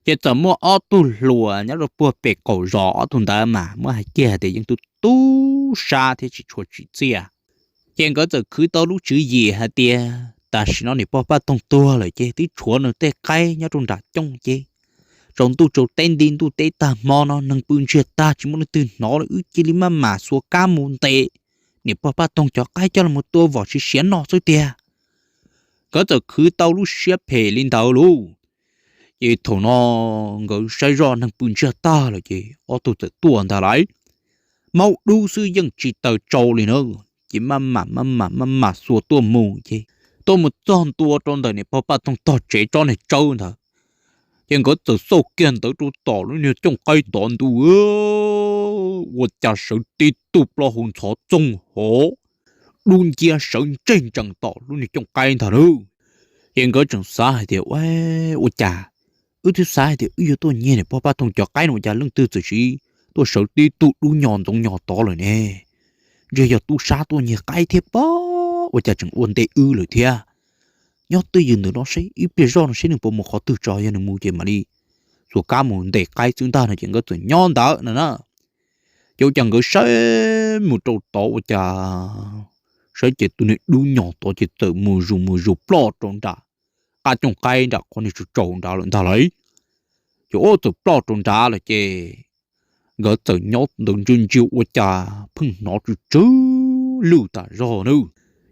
Ces txawm muaj ob tug hluas nyob rau puag pem qaum zos, ob tug ntawd mas muab hais kiag tias yeej tub tub sab thiab tsis tshua tsim txiaj. Ces nkawd txawm khwv tau lub tswv yim hais tias tam sim no niam pog Paj Toog tuag lawm ces twb tshuav nws tej qaib nyob rau nram cooj ces tsaus ntuj tsaus teb nti ntuj teb tag hmo no neeg pw ntsiag tag tsis muaj leej twg hnov li, wb cia li maj mam xuas kab mus ntes niam pog Paj Toog cov qaib coj los tua vom siav siav noj xwb tiag. Nkawd txawm khwv tau lub siab phem li ntawd lauj. Ces thaum no nkawd saib zoj neeg pw ntsiag tag lawm ces ob tug txawm tuaj ntag lauj. Maub dub xwb yeej tsis taws tsau li na. Ces maj mam maj mam maj mam xuas tuaj mus ces tuaj mus txog ntua rau ntawm niam pog Paj Toog tog tsev tsob niag tsawb ntawd. Ces nkawd txawm xauj kiag ntawd rau tom lub niag cooj qaib tod ntuj, ua cas sawv tib tug plaub hau ntxhov txoog hov dub nciab sawv ntseg ntsees tom lub niag cooj qaib ntag lauj. Ces nkawd tseem xav hais tias, ua cas wb twb xav hais tias wb yuav tuaj nyiag niam pog Paj Toog cov qaib no ua cas leej twg txawm sim tuaj sawv tib tug dub nyos ntxoov nyos tod lawm ne? Ntshe yog tub sab tuaj nyiag qaib thiab pob, ua cas tseem ua ntej wb lawm thiab. Nyob twj ywm ntawm no seb ib pliag zoj no seb nws puas mus qhov twg tso, yog nws mus ces mam li xuas kab mus ntes qaib xwb ntag no. Ces nkawd txawm nyob ntawd no na. Ces ua cas nkawd saib mus rau tod ua cas saib ces tus niag dub nyos tod ces txawm mus zus mus zus ploj rau nram qab cooj qaib nram qhov niag tsau tsau nrad lawm ntag lauj. Ces ua txawm ploj rau nrad lawm ces nkawd txawm nyob ntawd ntsia ntsia ua cas pheej hnov tsw tsw lwj tas zog na.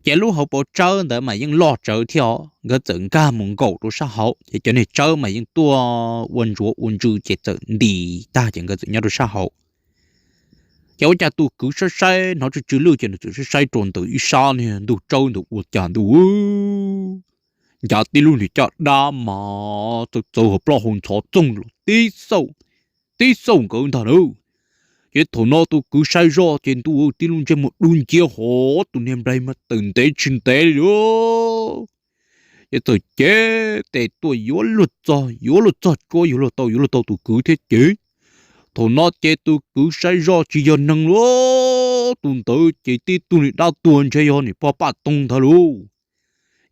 Ces lub hauv paus tsawb ntawd mas yeej loj tsawv thiab os, nkawd txawm nkag mus nkaum rau sab hauv ces cov niag tsawb mas yeej tuaj ua ntsuav ua ntsw ces txawm ntis tag ces nkawd txawm nyob rau sab hauv. Ces ua cas tus kwv saib saib hnov tsw tsw lwj ces nws txawm saib saib rau ntawm ib sab niag ntug tsawb ntawd ua cas ntuj, ncav tib lub niag caj dab mas txawv txawv hauv plaub hau ntxhov txoog los tib xauj, tib xauj nkawd ntag na. Ces thaum no tus kwv saib zoj ces ntuj, tib lub ntsej muag dub nciab hov tus niag nplaig mas tawm ntev tsis ntev li lauj. Ces txawm cev tes tuaj yuav luag txog, yuav luag txog tsuab, yuav luag tau, yuav luag tau tus kwv thiab ces thaum no ces tus kwv saib zoj tsis yog neeg lauj, tus ntawd ces tib tug niag dab tuag ntshe yog niam pog Paj Toog ntag lauj.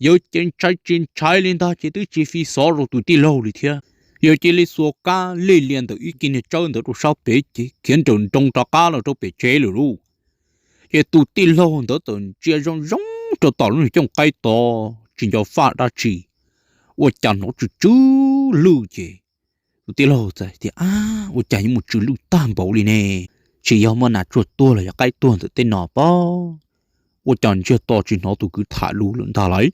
Yawg ces ntshai tsis ntshai li ntag ces twb tsis fi xov rau tus tij laug li thiab. Yawg cia li xuas kab lij lia ntawm ib kis niag tsawb ntawd rau sab pem ces khiav nrawm nroos rov qab los rau pem tsev lawm lauj. Ces tus tij laug ntawd txawm ntsia zoo zoo rau tom lub niag cooj qaib tod tsis nco faj dab tsi, ua cas hnov tsw tsw lwj ces tus tij laug txawm tias, Ab, ua cas yuav mus tsw lwj tag npaum li ne? Tsis yog muaj nas tsuag tuag los yog qaib tuag ntawm tej no pob? Ua cas ntsiag to tsis hnov tus kwv tham lus lawm ntag lauj?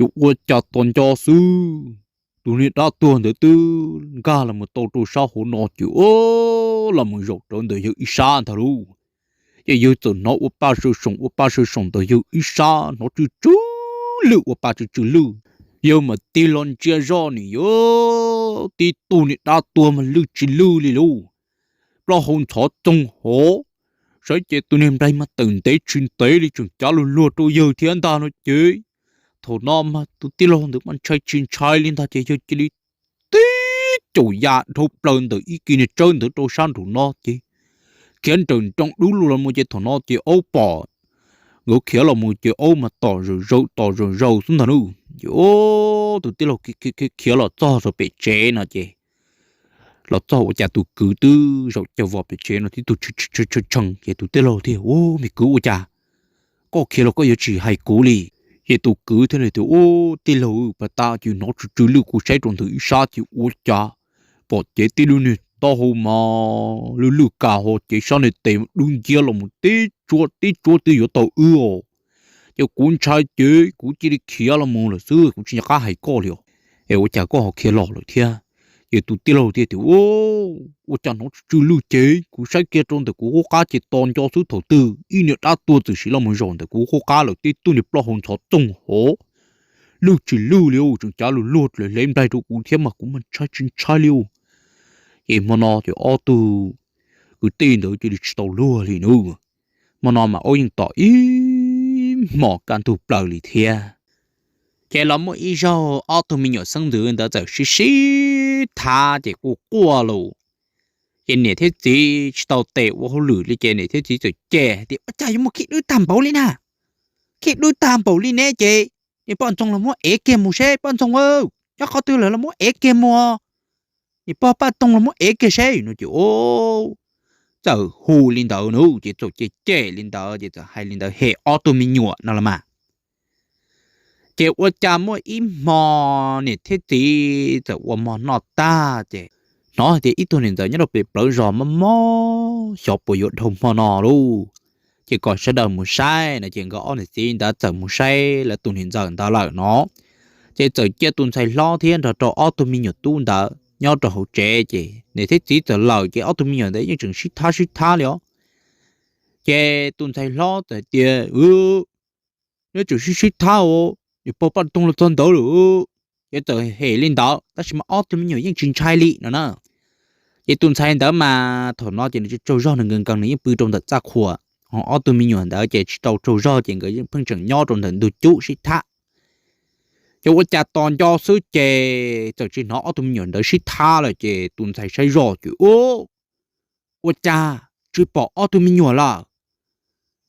Yuav ua cas tos nco xwb, tus niag dab tuag ntawd twb nkag los mus tau rau sab hauv no ces o, los mus zaum rawv ntawm yawg ib sab ntag lauj. Ces yawg txawm hnov ua pa saw soom ua pa saw soom ntawm yawg ib sab, hnov tsw tsw lwj ua pa tsw tsw lwj. Yawg mam tig los ntsia zoj nim yuav tib tug niag dab tuag mas lwj tsis lwj li lauj, plaub hau ntxhov txoog hov. Saib ces tus niag nplaig mas tawm ntev tsis ntev li tseem cav luag luag rau yawg thiab ntag no ces thaum no mas tus tij laug ntawd mas ntshai tsis ntshai li ntag ces yawg cia li tib caum ya dhau plaws ntawm ib kis niag tsawb ntawd rau sab nraum no ces khiav nrawm nroos dub lug los mus ces thaum no ces aub pom nkawd khiav los mus ces aub mas tom zawm zaws tom zawm zaws xwb ntag lauj. Ces tus tij laug khiav los txog rau pem tsev no ces los txog ua cas tus kwv twb zaum caug vos pem tsev no tib tug tshee ces tus tij laug thiaj, Ub, me kwv, ua cas koj khiav los koj yuav tsis hais kuv li? Ces tus kwv thiaj li tias, Ub, tij laug, pas tas ces hnov tsw tsw lwj kuv saib rau ntawm ib sab ces ua cas pom cev tib lub niag taub hau mas lwj lwj kas ho cev sab niag tes dub nciab los mus tib tsuab tib tsuab twb yuav tau wb os. Ces kuv ntshai ces kuv cia li khiav los mus lawm xwb, kuv tsis nco qab hais koj li os. Es ua cas koj ho khiav los lawm thiab? Ces tus tij laug thiaj tias, Ua cas hnov tsw tsw lwj ces kuv saib kiag rau ntawm kuv qub qab ces tos nco xwb thaum twg ib niag dab tuag txawm siv los mus zaum ntawm kuv qub qab lawm tib tug niag plaub hau ntxhov txoog hov, lwj tsis lwj li, tseem cav luag luag hle nplaig rau kuv thiab mas kuv mas ntshai tsis ntshai li. Ces hmo no ces ob tug kwv tij ntawd cia li tsis tau luag li nawb. Hmo no mas aub yeej tom ib hmos kaj ntug plaws li thiab. Ces los muaj ib zaug ob tug me nyuam xeeb ntxwv ntawd txawm sib sib thav ces quaj quaj lus. Ces niam thiab txiv tsis tau tes ua hauj lwm li ces niam thiab txiv txawm cem tias, Ua cas yuav muaj khib dub tag npaum li na? Khib dub tag npaum li ne ces niam poj ntxoog los muab ev kiag mus seb, poj ntxoog, nyob qhov twg lawm los muab ev kiag mus. Niam pog paj toog los muab ev kiag seb no ces txawm hu li ntawd nub ces txawm cem cem li ntawd ces txawm hais li ntawd hem ob tug me nyuam no los mas. Ces ua cas muaj ib hmo niam thiab txiv txawm ua mov noj tag ces hnov hais tias ib tug niam ntxawm nyob rau pem plawv zos mob mob xyov puas yuav dhau hmo no lauj. Ces kom sawv daws mus saib no ces nkawd ob niam txiv ntawd txawm mus saib lawv tus niam ntxawm ntawd lawm no. Ces txawm cia tus ntxhais hlob thiab nrog rau ob tug me nyuam tub ntawd nyob rau hauv tsev ces niam thiab txiv txawm lawm ces ob tug me nyuam ntawd yeej tseem sib thab sib thab li os. Ces tus ntxhais hlob txawm tias, Neb tseem sib sib thab os, niam pog paj toog los txog ntawd lawm. Ces txawm hem li ntawd tab sis mas ob tug me nyuam yeej tsis ntshai li no na. Ces tus ntxhais ntawd mas thaum no ces nws tsaug zog nws nkees nkees nws yeej pw rau ntawm txaj qhua, ho ob tug me nyuam ntawd ces tsis tau tsaug zog ces nkawd yeej pheej tseem nyob rau ntawm ntug cub sib thab. Ces ua cas tos nco xwb ces txawm tsis hnov ob tug me nyuam ntawd sib thab lawm ces tus ntxhais saib zoj ces ua cas tsis pom ob tug me nyuam lawm.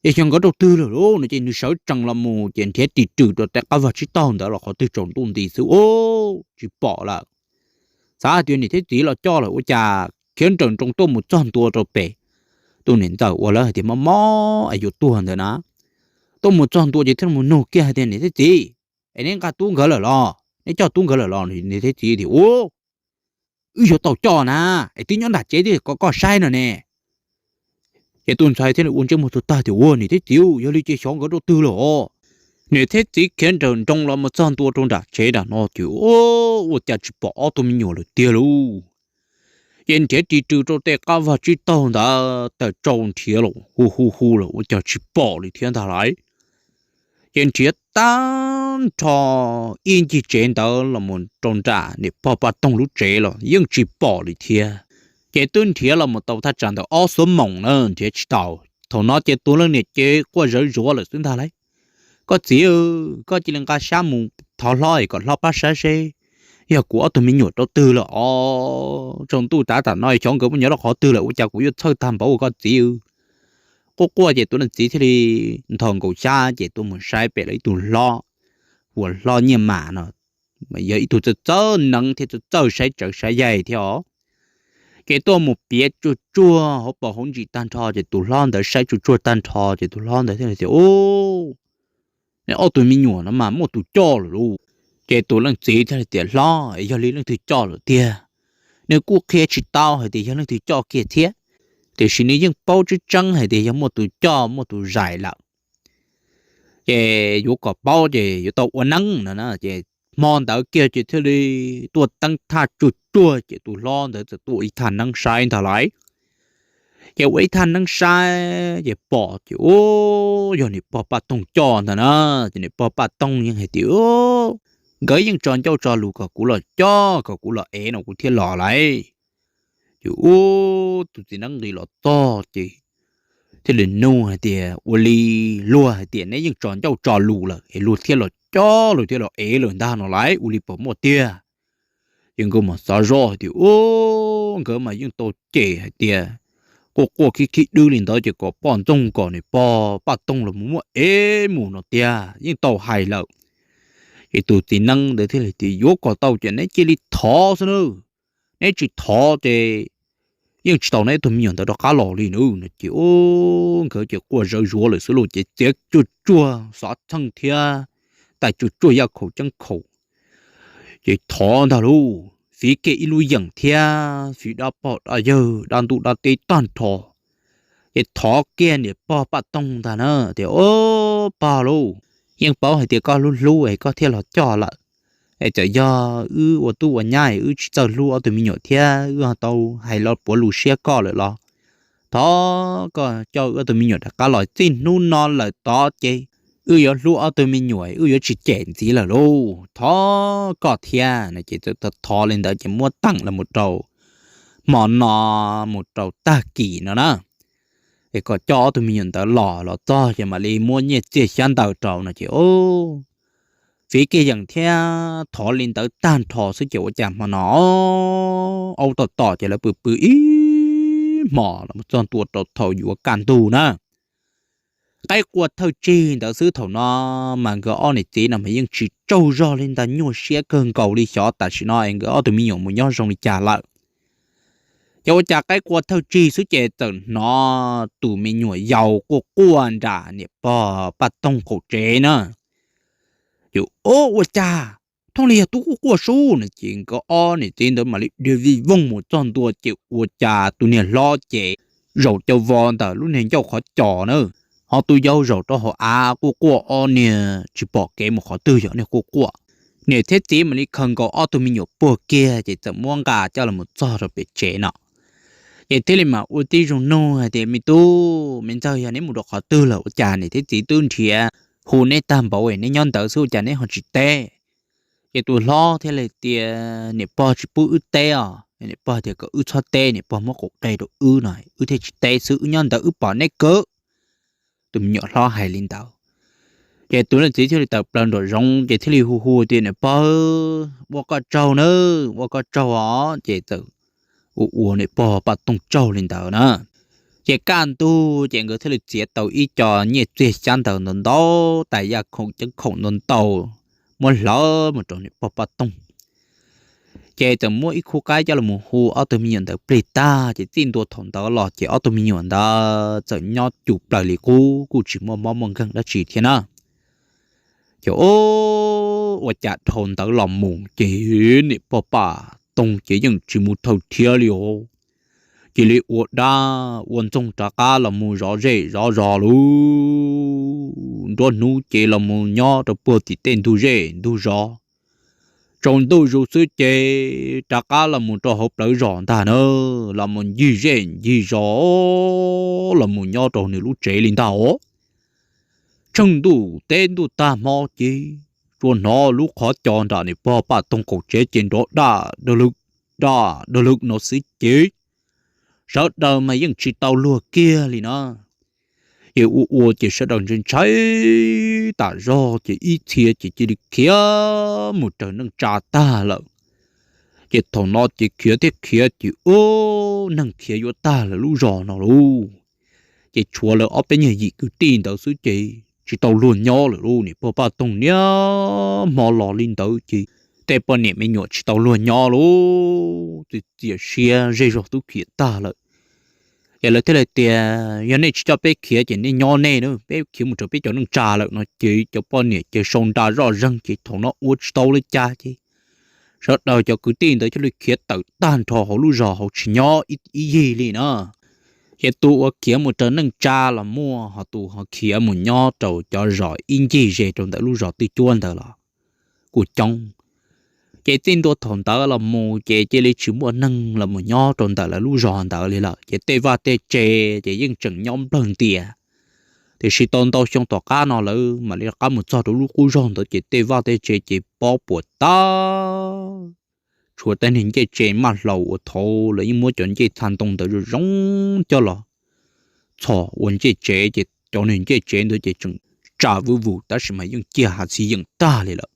Ces xyov nkawd rau twg lawm lauj no ces nws sawv tsees los mus ces nrhiav ris rws rau tej qab vag tsib taug ntawd los qhov twg tsaus ntuj nti xwb ub tsis pom lawm. Xav hais tias niam thiab txiv los coj lawm ua cas khiav nrawm nroos tuaj mus txog ntua rau pem tus niam ntxawm uas lawv hais tias mob mob es yuav tuag ntawd na. Tuaj mus txog ntua ces thiaj mus nug kiag hais tias, Niam thiab txiv, es neb nqa tub nkawd lawm los? Neb coj tub nkawd lawm los? Niam thiab txiv tias, Ub, wb yuav tau coj na, es twb nyob nram tsev twb kom koj saib no ne. Ces tus ntxhais thiaj li ua ntsej muag tag tias, Ua niam thiab txiv, yog li ces xyov nkawd rau twg lawm os. Niam thiab txiv khiav nrawm nroos los mus txog ntua rau nram tsev nram no ces ua cas tsis pom ob tug me nyuam lawm tiag lauj. Ces nrhiav ris rws rau tej qab vag tsib taug ntawd tawm tsau nrhiav los hu hu hu los ua cas tsis pom li thiab ntag lauj. Ces nrhiav tag nrho ib ncig tsev ntawd los mus rau nram niam pog Paj Toog lub tsev los yeej tsis pom li thiab. Ces twb nrhiav los mus tau thaj tsam ntawm ob xuab moos na nrhiav tsis tau. Thaum no ces tus leej niam ces quaj zawv zuav lawm xwb ntag lauj. Koj txiv, koj cia li nqa xyab mus thov hlob es kom hlob pab saib seb yog kuv ob tug me nyuam rau twg lawm os. Tsaus ntuj tav tam no xyov nkawd muab nyob rau qhov twg lawm ua cas kuv yuav txhawj tag npaum ua koj txiv. Quaj quaj ces tus leej txiv thiaj li nthos nkaus xyab ces tuaj mus saib pem lawv ib tug hlob. uas hlob Nyiaj Mam no yog ib tug txawj txawj neev thiab txawj txawj saib tsawv saib yaig thiab os. Ces tuaj mus piav tsuag tsuag hauv paus hauv ntsis tag nrho ces tus hlob ntawd saib tsuag tsuag tag nrho ces tus hlob ntawd thiaj li tias, Ub, ob tug me nyuam no mas muaj tus coj lawm lauj. Ces tus leej txiv thiaj li tias, Hlob, yog li leej twg coj lawm tiag? Nws kuj qhia tsis tau hais tias yog leej twg coj kiag thiab, tiam sis nws yeej paub tseeb tseeb hais tias yog muaj tus coj muaj tus zais lawm. Ces yuav kom paub ces yuav tau ua neeb no na. Ces hmo ntawd kiag ces thiaj li tuaj teeb thaj tsuag tsuag ces tus hlob ntawd txawm tuaj ua ib thaj neeb saib ntag lauj. Ces ua ib thaj neeb saib ces pom ces, Ub, yog niam pog Paj Toog coj ntag na. Ces niam pog Paj Toog yeej hais tias, Nkawd yeej tso ncauj tso lus kom kuv los coj kom kuv los ev no kuv thiaj los lauj. Ces ub, tus txiv neeb nqis los txog ces thiaj li nug hais tias, Ua li luag hais tias neb yeej tso ncauj tso lus lawm es luag thiaj los coj luag thiaj los ev lawm ntag no lauj, ua li puas muaj tiag? Ces nkawd mas xav zoj hais tias, Ub, nkawd mas yeej tau cem hais tias quaj quaj khib khib dwb li ntawd ces kom poj ntxoog kom niam pog Paj Toog los mus muab ev mus no tiag, yeej tau hais lawm. Ces tus txiv neeb ntawd thiaj li tias, Yuav kom tau ces neb cia li thov xwb nawb. Neb tsis thov ces yeej tsis tau neb tus me nyuam ntawd rov qab los li nawb no. Ces ub, nkawd ces quaj zawv zuav lawm xwb lauj, ces txiav tsuag tsuag xov txheej thiab tais tsuag tsuag yaj khaum ceeb khaum, ces thov ntag lauj, fiv kiag ib lub yeem thiab fiv dab pog dab yawg dab ntuj dab teb tag nrho, ces thov kiag niam pog Paj Toog ntag na tias, Ub, pog lauj, yeej paub hais tias koj hlub hlub es koj thiaj los coj lawm. Es txawm yog wb ua tub ua nyab es wb tsis txawj hlub ob tug me nyuam thiab wb ho tau hais los puav lus siab koj lawm los thov koj coj wb ob tug me nyuam rov qab los, txij hnub no lawm tod ces wb yuav hlub ob tug me nyuam, wb yuav tsis cem ntxiv lawm lauj, thov koj thiab no. Ces txawm thov li ntawd ces muab teem los mus rau hmo no mus rau tag kis no na, es kom coj ob tug me nyuam ntawd los, los txog ces mam li muab nyiaj txiag xyab ntawv rau no. Ces ub, fiv kiag yeem thiab thov li ntawd tag nrho xwb ces ua cas hmo no aub tom tom ces lawv pw pw ib hmos los txog ntua rau thaum yuav kaj ntug na. Qaib qua thawj tsig ntawd xwb thaum no mas nkawd ob niam txiv no mas yeej tsis tsaug zog li ntag, nyuaj siab kawg nkaus li, xyov tam sim no es nkawd ob tug me nyuam mus nyob zoo li cas lawm. Ces ua cas qaib qua thawj tsig xwb ces txawm hnov tus me nyuam yaus quaj quaj nram niam pog Paj Toog qaum tsev na. Ces ub, ua cas thooj li yog tub quaj quaj sub no. Ces nkawd ob niam txiv ntawd mam li dhia vij voog mus txog ntua ces ua cas tus niag hlob ces zaum cau vos ntawm lub niag ncauj qhov cos na, ho tus yau zaum rau hauv av quaj quaj, ob niag tsis pom kev mus qhov twg yog niag quaj quaj. Niam thiab txiv mam li khaws nkaus ob tug me nyuam puag kiag ces txawm muab nqa coj los txog rau pem tsev no. Ces thiaj li mam ua tib zoo nug hais tias, Me tub me ntxawg, yog neb mus rau qhov twg lawm ua cas niam thiab txiv twb nrhiav hu neb tag npaum es neb nyob ntawd xwb ua cas neb ho tsis teb? Ces tus hlob thiaj li tias, Niam pog tsis pub wb teb os, niam pog tias kom wb txhob teb, niam pog muab qaum qe rau wb no, wb thiaj tsis teb xwb, wb nyob ntawd wb pom neb kawg. Tus me nyuam hlob hais li ntawd, ces tus leej txiv thiaj li tawm plaws nraum zoov ces thiaj li hu hu tias, Niam pog, ua koj tsaug nawb, ua koj tsaug os. Ces txawm ua ua niam pog Paj Toog tsaug li ntawd na. Ces kaj ntug ces nkawd thiaj li txiav tau ib co nyiaj txiag xyab ntawv ntau ntau, tais yaj khoom ceeb khoom ntau ntau, muab hlawv mus rau niam pog Paj Toog. Ces txawm muab ib khub qaib coj los hu ob tug me nyuam ntawd plig tag ces txij ntua thaum ntawd los ces ob tug me nyuam ntawd txawm nyob cum plaws li qub, kuj tsis muaj mob muaj nkeeg dab tsi thiab na. Ces ua cas dhau ntawd los mus ces niam pog Paj Toog ces yeej tsis mus thawj thiab li os. Cia li ua dab ua ntxoog rov qab los mus zov zej zov zos lub nruab hnub ces los mus nyob rau puag tim tej ntug zej ntug zos. Tsaus ntuj zus xwb ces rov qab los mus rau hauv plawv zos ntag na, los mus ncig zej ncig zos, los mus nyob rau nws lub tsev li ntag os. Tsheej ntuj teb ntuj tag hmo ces tsuas hnov lub qhov cos nram niam pog Paj Toog qaum tsev ces nrov daj daj lwg, daj daj lwg no xwb ces sawv daws mas yeej tsis tau luag kiag li na. Ces ua ua ces sawv daws ntshai ntshai tas zog ces ib txhia ces cia li khiav mus raws neej tsa tag lawm. Ces thaum no ces khiav thiab khiav ces ub, neeg khiav yuav tag lawm lub zos no lauj. Ces tshuav lawv ob peb nyuag yim kwv tij ntawd xwb ces tsis tau luag nyob lawm lauj. Niam pog Paj Toog niaj hmo los li ntawd ces tej poj niam me nyuam tsis tau luag nyob lauj, txias siab zej zog twb khiav tag lawm. Ces lawv thiaj li tias, yog nej tsis coj peb khiav ces nej nyob nej na, peb khiav mus rau peb cov neej tsa lawm no ces cov poj niam ces sau nra zoj zeeg ces thaum no ua tsis tau li cas ces sawv daws cov kwv tij ntawd thiaj li khiav tawm tag nrho hauv lub zos hauv tsis nyob ib yig li na. Ces tus uas khiav mus raws neej tsa los muaj, ho tus ho khiav mus nyob rau cov zos ib ncig ze rau ntawm lub zos twj cuab ntawd los kuj coob. Ces txij ntua thaum ntawd los mus ces cia li tsis muaj neeg los mus nyob rau ntawm lawv lub zos ntawd li lawm, ces tej vaj tej tse ces yeej tseem nyob nplawg ntias. Tiam sis tau ntau xyoo tom qab no lawv mam li rov qab mus txog rau lub qub zog ntawd ces tej vaj tej tse ces pob puas tag, tshuav tej niag ncej tsev maj hlau uas thaud lawv yeej muab cov ncej txha ntoo ntawd zoo zoo coj los txhos ua ncej tsev, ces cov niag ncej tsev ntawd ces tseem tsa vwj vus tab sis mas yeej ciaj hav txiv yeem tag li lawm.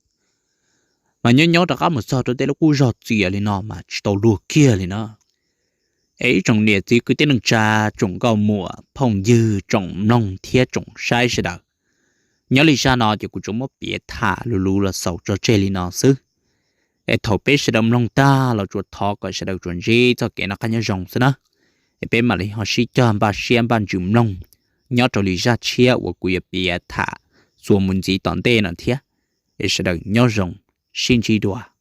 Mas nyob nyob rov qab mus txog rau tej lub qub zog txias li no mas tsis tau luag kiag li na. Es ib tsoom niam txiv kwv tij neej tsa, tsoom nkauj muam phooj ywg, tsoom mloog thiab tsoom saib sawv daws, nyob li zaj no ces kuv tsuas muab piav tham luv luv los xaus tso tseg li no xwb. Es thaum peb sawv daws mloog tag los tsuas thov kom sawv daws tsuas ntsib txoj kev noj qab nyob zoo xwb na. Es peb mam li ho sib cog npaj siab npaj ntsws mloog nyob rau li zaj tshiab uas kuv yuav piav tham txuas mus ntxiv tom ntej no thiab. Es sawv daws nyob zoo, sib ntsib dua.